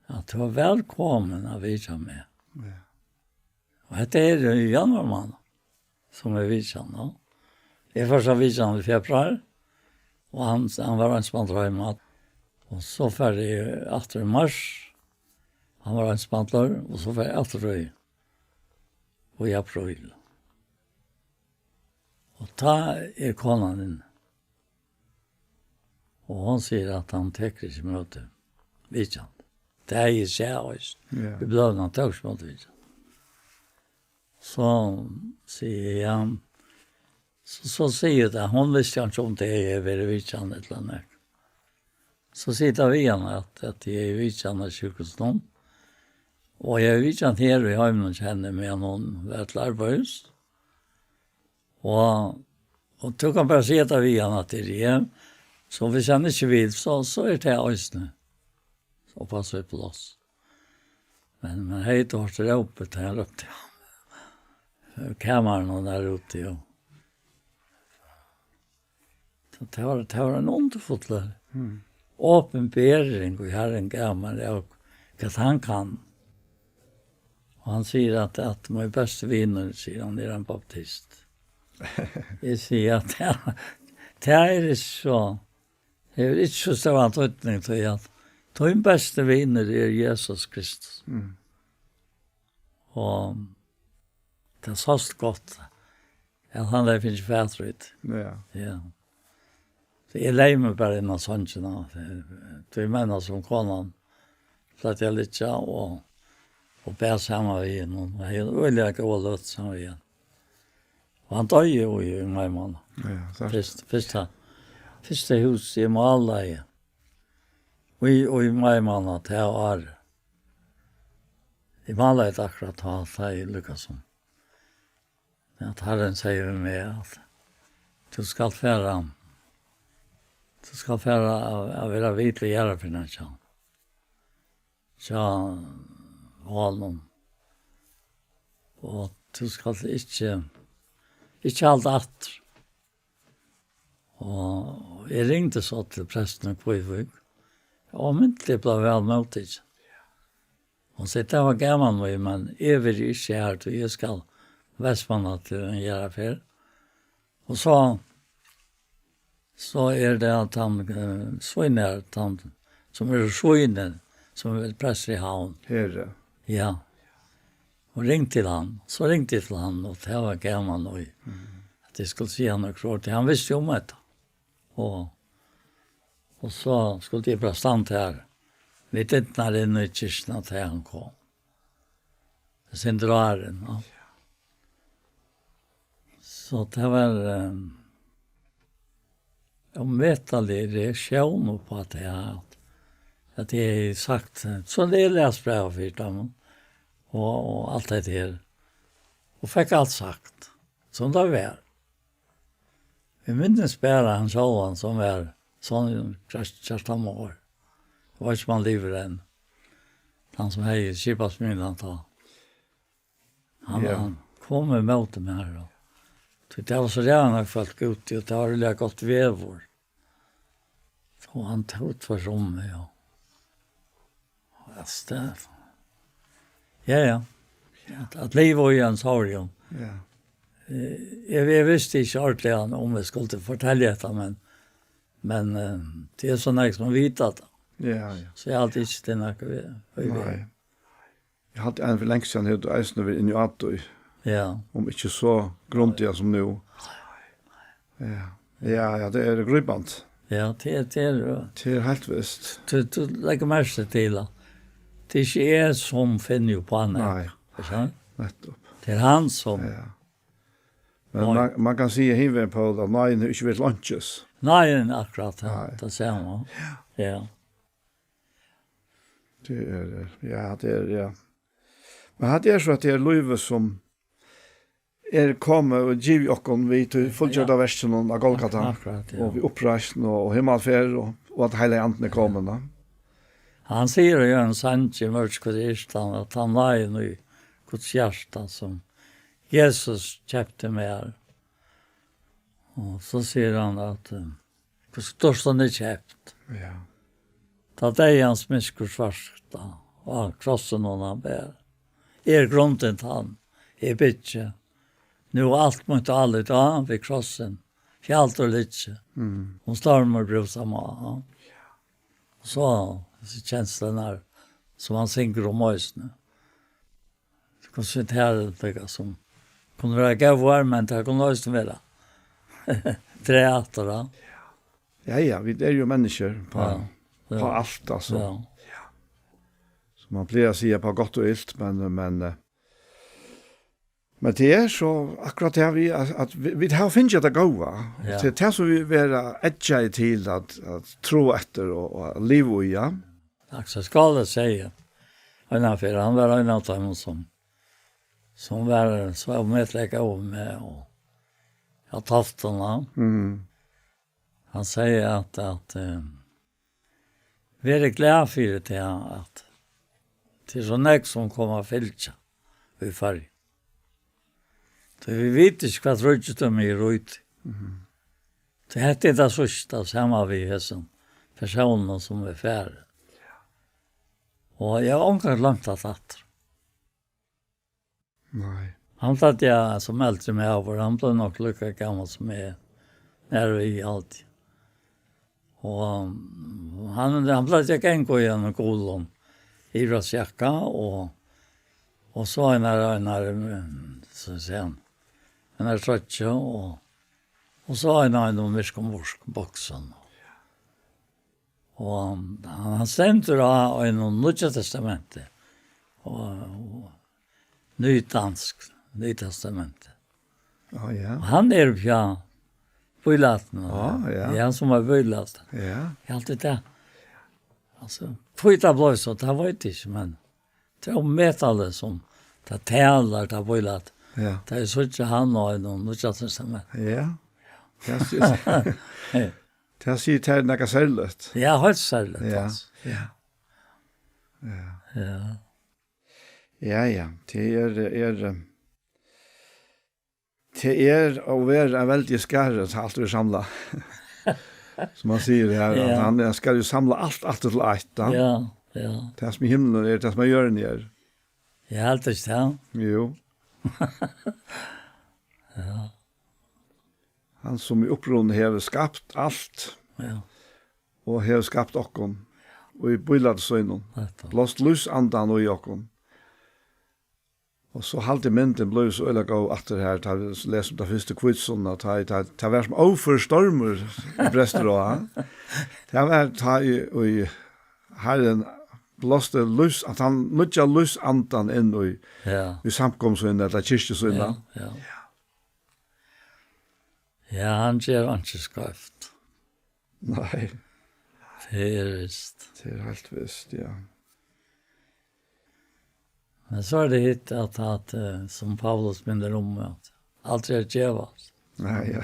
Ja, tú ert vælkomin at vitja meg. Ja. Og hetta er í januar mánað, sum eg vitji hann, ja. Eg fór so at vitja hann í februar, og hann, hann var einsamallur heima. Og so fór eg aftur í mars, hann var einsamallur, og so fór eg aftur í, í apríl. Og tá er konan inn. Og hon sigur, at hann tekur ikki ímóti vitjan. Tað er eg sæð, veitst. Ja. Í bløðunum, hann tók ikki ímóti vitjan. So sigi eg, ja. So, so sigi eg tað, hon visti ikki um tað, eg hevði verið vitjandi ella nakað. So sigi eg tað við hana, at, at eg eri vitjandi á sjúkrahúsinum. Og eg eri vitjandi her í heiminum hjá henni, meðan hon var til arbeiðis. Og, og tú kanst bara siga tað við hann, at tað eri eg. So viss hann ikki vil, so, so er tað eisini. So passar upp pláss. Men, men hevði tú hoyrt rópið, tá hann rópti á meg. Kamarið har úti, ja. So tað var, tað var ein undurfullur Mm. opinbering, og Harrin gav mær av, hvat hann kann. Og hann sigur at, at mín besti vinur, sigur hann, er ein baptist. Eg sigi at tað, tað er ikki so, tað hevur ikki so stóran týdning, tí at tín besti vinur er Jesus Kristus. Mm. Og tað sást gott, at hann hevði fingið fatur í tí. Ja. Ja. So eg legði meg bara inn á songina. Tí eg meini, sum konan, plagdi eg at liggja og, og bað saman við honum. Eg hevði øgiliga góða løtu saman við honum. Og hann doyði jú í, í mai mánað. Ja, so. Fyrst, fyrsta, fyrsta hús eg málaði. Og í, og í mai mánað, tað árið. Eg málaði tað akkurát tá, tá eg líkasum. At Harrin segði við meg, at tú skalt fara, tú skalt fara at, at vera við til jarðarferðina hjá honum. hjá honum. Og tú skalt ikki, ikki halda aftur. Og eg ringdi so til prestin í Kvívík. Og myndiliga bleiv væl móttikin. Hon segði, "Tað var gaman, Logi, men eg verði ikki har, tí eg skal Vestmanna til ein jarðarferð." Og so, so er tað at hann, eh, Sveinur, hann, sum er Sveinur, sum er prestur í Havn. Heri. Ja. Og ringdi til hann. So ringdi eg til hann, og tað var gaman, og at eg skuldi siga hann okkurt, tí hann visti um hetta. Og, og so skuldi eg bara standa har, við dyrnar inn í kirkjuna, tá hann kom. Sindur áðrenn, ja. So tað var, ehm, ómetaliga reaktión upp á tað, at, at eg hevði sagt, eh, so eg las brævið fyri teimum, og, og alt hetta her. Og fekk alt sagt, sum tað var. Eg minnist bara hann sjálvan, sum var sonur Kjartan Mohr. Eg veit ikki, um hann livir enn. Hann, sum hevði skipasmiðjuna tá. Hann, ja, hann kom ímóti mær, og tí tað var so ræðuliga nógv fólk úti, og tað var ræðuliga gott veður. Og hann tók tvørtur um meg, og, altso, tað, ja, ja. At, at liva í ein sorg, ja. Ja. Eh, eg, eg visti ikki ordiliga, um eg skuldi fortelja hetta, men, men, eh, tað er so nógv sum vita tað. Ja, ja. So eg haldi ikki, tað er nakað við, við. Nei. Eg haldi, enn fyri langt síðan hevur tú eisini verið inni á tí. Ja. Um ikki so grundiga sum nú. Ja. Ja, ja, tað er grípandi. Ja, tað er, tað er, eh, tað er heilt vist. Tú, tú leggur merki til, at tað er ikki eg sum finni upp á nakað. Nei. Ikki sant? Nettupp. Tað er hann sum. Ja. Men man, man kann siga hin vegin, Poul, at náðin hevur ikki verið til einkis. Nei, akkurát, ja. Nei. Tað sama. Ja. Ja. Tað er, ja, tað er, ja. Men hatta er so, at tað er lívið sum er komið og givið okkum við tí fullgjørda verkinum á Golgata. Akkurát, ja. Og við uppreisn og, og himmalferð og, og at Heilagi Andin er komin, da. Hann sigur í ein sang í Mørkets Kvarter, at hann náði inn í Guds hjarta, sum Jesus keypti mær. Og so sigur hann at, eh, Hvussu stórt hann er keypt. Ja. Tá deyðans myrkur svarta, á krossinum hann ber. Er grundin tann, eg byggi. Nú alt mítt álit á, við krossin, fjalt og liggi. Mm. Um stormur brúsa má. Og so, hesar kenslurnar, sum hann syngur um eisini. Hvussu tær, tær sum kunnu vera góðar, men tær kunnu eisini vera trættar, ja. Ja, ja, vit eru jo menniskju på, ja, på alt, altso. Ja. Ja. Sum man plagar at siga, på gott og ilt, men, men, eh, men tað er so akkurát tað vit, at, at vit, vit hava fingið tað góða. Ja. Tað er tað sum vit verða eggjaði til at, at trúgva eftir og, og liva í, ja. Aksel Skála segði, einaferð, hann var ein av teimum sum, sum var so ómetaliga góður við meg og á Toftum, ja. Mm. Hann segði at, at, eh, verið glað fyri tað, at tað er so nógv sum koma at fylgja í Føroyum. Tí vit vita ikki, hvat ríkidømi er úti. Mhm. Tí hetta er tað síðsta, saman við hesum persónum sum er farin. Og eg havi ongan gloymt hatta aftur. Nei. Hann plagdi, ja, sum eldri maður, hann bleiv nokk líka gamal sum eg, nær við alt. Og hann, hann plagdi at ganga í einum gulum ivraskjakka og, og so ein, ein, ein, so sigur hann, ein troyggju og, og so ein, ein myrkum buks-, buksum. Og hann, hann stendur á einum Nýggja Testamenti. Og, og Ny Dansk, Ny Testamenti. Á, ja. Og hann er frá Bílætinum. Á, ja. Ja, hann sum var bílæti. Ja. Eg haldi tað. Altso, hví tað bleiv so, tað veit eg ikki, men tað er ómetaliga sum tað talar, tað Bílætið. Ja. Tá eg síggi hann á einum Nýggja Testamenti. Ja. Ja, sí, sí. Tað sigur tær nakað serligt. Ja, heilt serligt, ja, altso. Ja. Ja. Ja. Ja, ja. Tað er, er, eh, tað er og verður ein veldigur skaði, tá alt verður samlað. Sum man sigur her, at Ja. hann, hann skal jú samla alt aftur til eitt, tá. Ja, ja. Tað sum í himlinum er, tað sum á jørðini er. Eg helt ikki tað. Jú. Ja. Hann sum í uppruna hevur skapt alt. Ja. Og hevur skapt okkum í bílæti sínum. Nettupp. Blást lívsandan í okkum. Og so haldi myndin blívur so øgiliga góð aftur her, tá vit lesa um ta fyrstu hvítusunnu, tá, tá, tá var sum óførur stormur brestur á. Tað var tá í, í Harrin blásti lívs-, at hann nýggja lívsandan inn í, Ja. í samkomu sína ella kirkju sína. Ja, ja. Ja, hann ger einki skeivt. Nei. Tað er vist. Tað er heilt vist, ja. Men so er tað hitt at, at, eh, sum Paulus minnir um, at aldri er gevast. Nei, ja.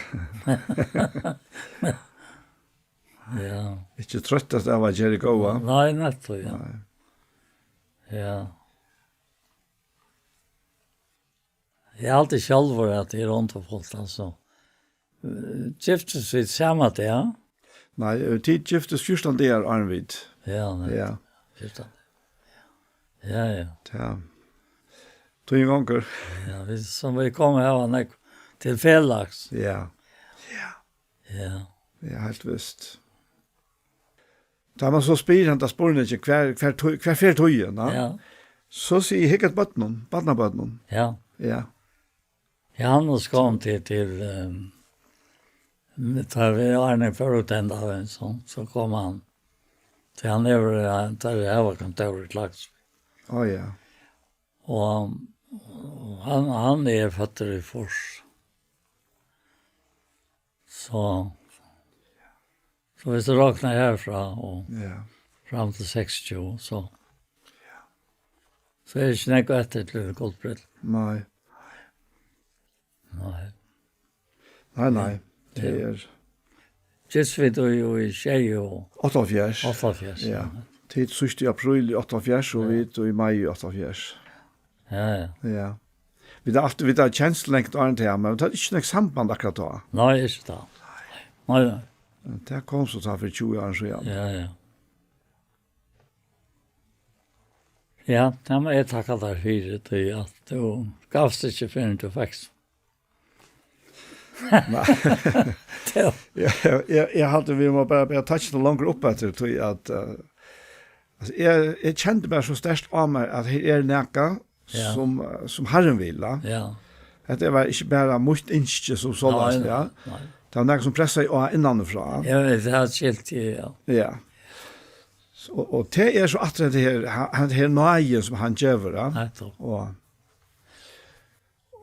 Ja. Ikki troyttast av at gera góða. Nei, nettupp, ja. Nei. Ja. Eg haldi sjálvur, at tað er undurfult, altso. Eh, giftust vit sama dag? Nei, eh, tit giftust fjúrtan dagar áðrenn vit. Ja, nei. Ja. Fjúrtan. Ja, ja. Ja. Tíðin gongur. Ja, vit, sum vit koma her, var nógv til felags. Ja. Ja. Ja. Ja, heilt vist. Tá man so spyr henda spurningin, hvar, hvar, tí-, hvar fer tíðin, ja? Ja. So sigi eg, hygg at børnum, barnabørnum. Ja. Ja. Johannes kom til, til, ehm, tá vit Arne fór út henda vegin, so, so kom hann. Tí hann hevur, eh, tá vit hava kontór í Klaksvík. Á, ja. Og, og hann, hann er føddur í fýrs. So, so viss tú roknar herfrá og Ja. fram til seksogtjúgu, so, Ja. so er ikki nógv eftir til gullbrúdleyp. Nei. Nei. Nei, nei. Ja. Tað er Giftust vit í, í sjey og Áttaoghálvfjerðs. Áttaoghálvfjerðs, Ja. ja. Tit síðst í apríl í áttaoghálvfjerðs og Ja. vit í mai í áttaoghálvfjerðs. Ja, ja. Ja. Vit hava altíð, vit hava kenst langt áðrenn tað, men vit hava ikki nógv samband akkurát tá. Nei, ikki tá. Nei, nei. Men tað kom so tá fyri tjúgu árum síðan. Ja, ja. Ja, tað má eg takka tær fyri, tí at tú gavst ikki fyrr enn tú fekst. Nei. Tað Ja, eg, eg, eg haldi, vit mugu bara, bara taka tað longur upp eftir, tí at, eh, altso, eg, eg kendi bara so sterkt á mær, at her er nakað, Ja. sum, eh, sum Harrin vil, ja. Ja. Hetta var ikki bara mítt ynski sum soleiðis, Nei, ja. nei, nei. Tað var nakað, sum pressaði á innanfrá. Ja, men tað skilti eg, ja. Ja. So, og, og tað er so aftur hetta her, ha-, hetta her náðin, sum hann gevur, ja. Nettupp. Og,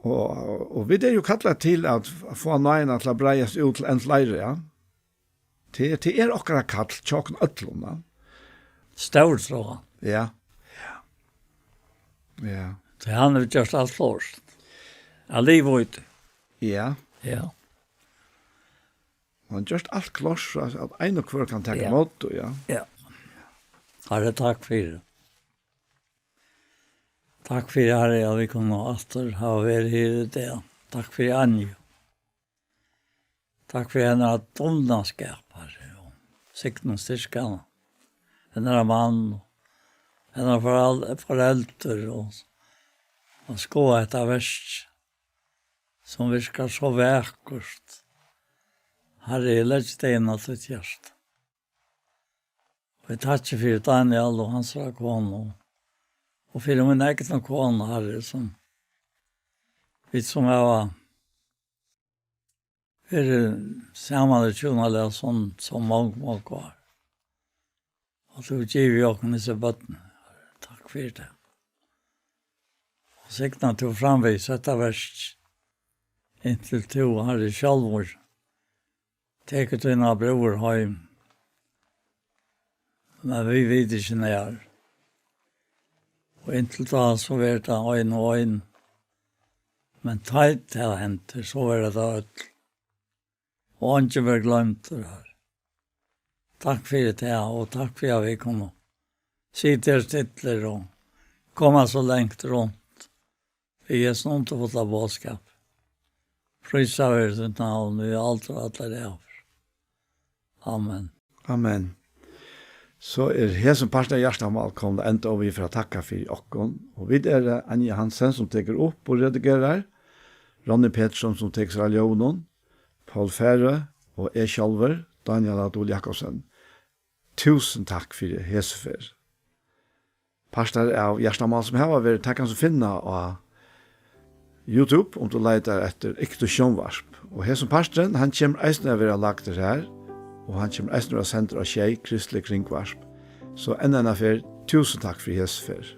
og, og vit eru jú kallaðir til at f-, fáa náðina til at breiðast út til enn fleiri, ja. Tað, tað er okkara kall, hjá okkum øllum, ja. Stór trúgv. Ja. Ja. Tí hann hevur gjørt alt klárt. At liva út. Ja. Ja. Og hann gjørt alt klárt, so at, at ein og hvør kann taka Ja. ímóti, ja. Ja. Harri, takk fyri. Takk fyri, Harri, at vit kunnu aftur hava verið her í dag. Takk fyri Anju. Takk fyri hennara dugnaskap, Harri, og signa og styrkja hana. Hennara mann, hennara foral-, foreldur, og, og skoða hetta verk, sum virkar so vakurt. Harri, eg leggi tað inn á títt hjarta. Og eg takki fyri Daniel og hansara konu, og fyri mína egnu konu, Harri, sum vit sum hava verið saman í hjúnalag so, so mong, mong ár. Og tú hevur givið okkum hesi børn. Takk fyri tað. Og signa tú framvegis hetta verk, inntil tú, Harri, sjálvur tekur tína brúður heim. Men vit vita ikki nær. Og inntil tá, so verður tað ein og ein. Men tá ið tað hendir, so verða tað øll. Og eingin verður gloymdur, Harri. Takk fyri tað, og takk fyri at vit kunnu sita her stillir og koma so langt runt við hesum undurfulla boðskap. Prísað verði títt navn í aldur og allar ævir. Amen. Amen. So er hesin partur av Hjartamál komin at enda, og vit fara at takka fyri okkum. Og vit eru Anja Hansen, sum tekur upp og redigerar, Ronny Petersson, sum tekur sær av ljóðinum, Poul Færø og eg sjálvur, Dánjal á Dul Jakobsen. Túsund takk fyri hesa ferð. Partar av Hjartamál sum hava verið, tað kanst tú finna á YouTube, um tú leitar eftir Iktus Sjónvarp. Og hesin parturin, hann kemur eisini at vera lagdur har, og hann kemur eisini at vera sendur á Sjey Kristlig Kringvarp. So enn eina ferð, túsund takk fyri hesa ferð.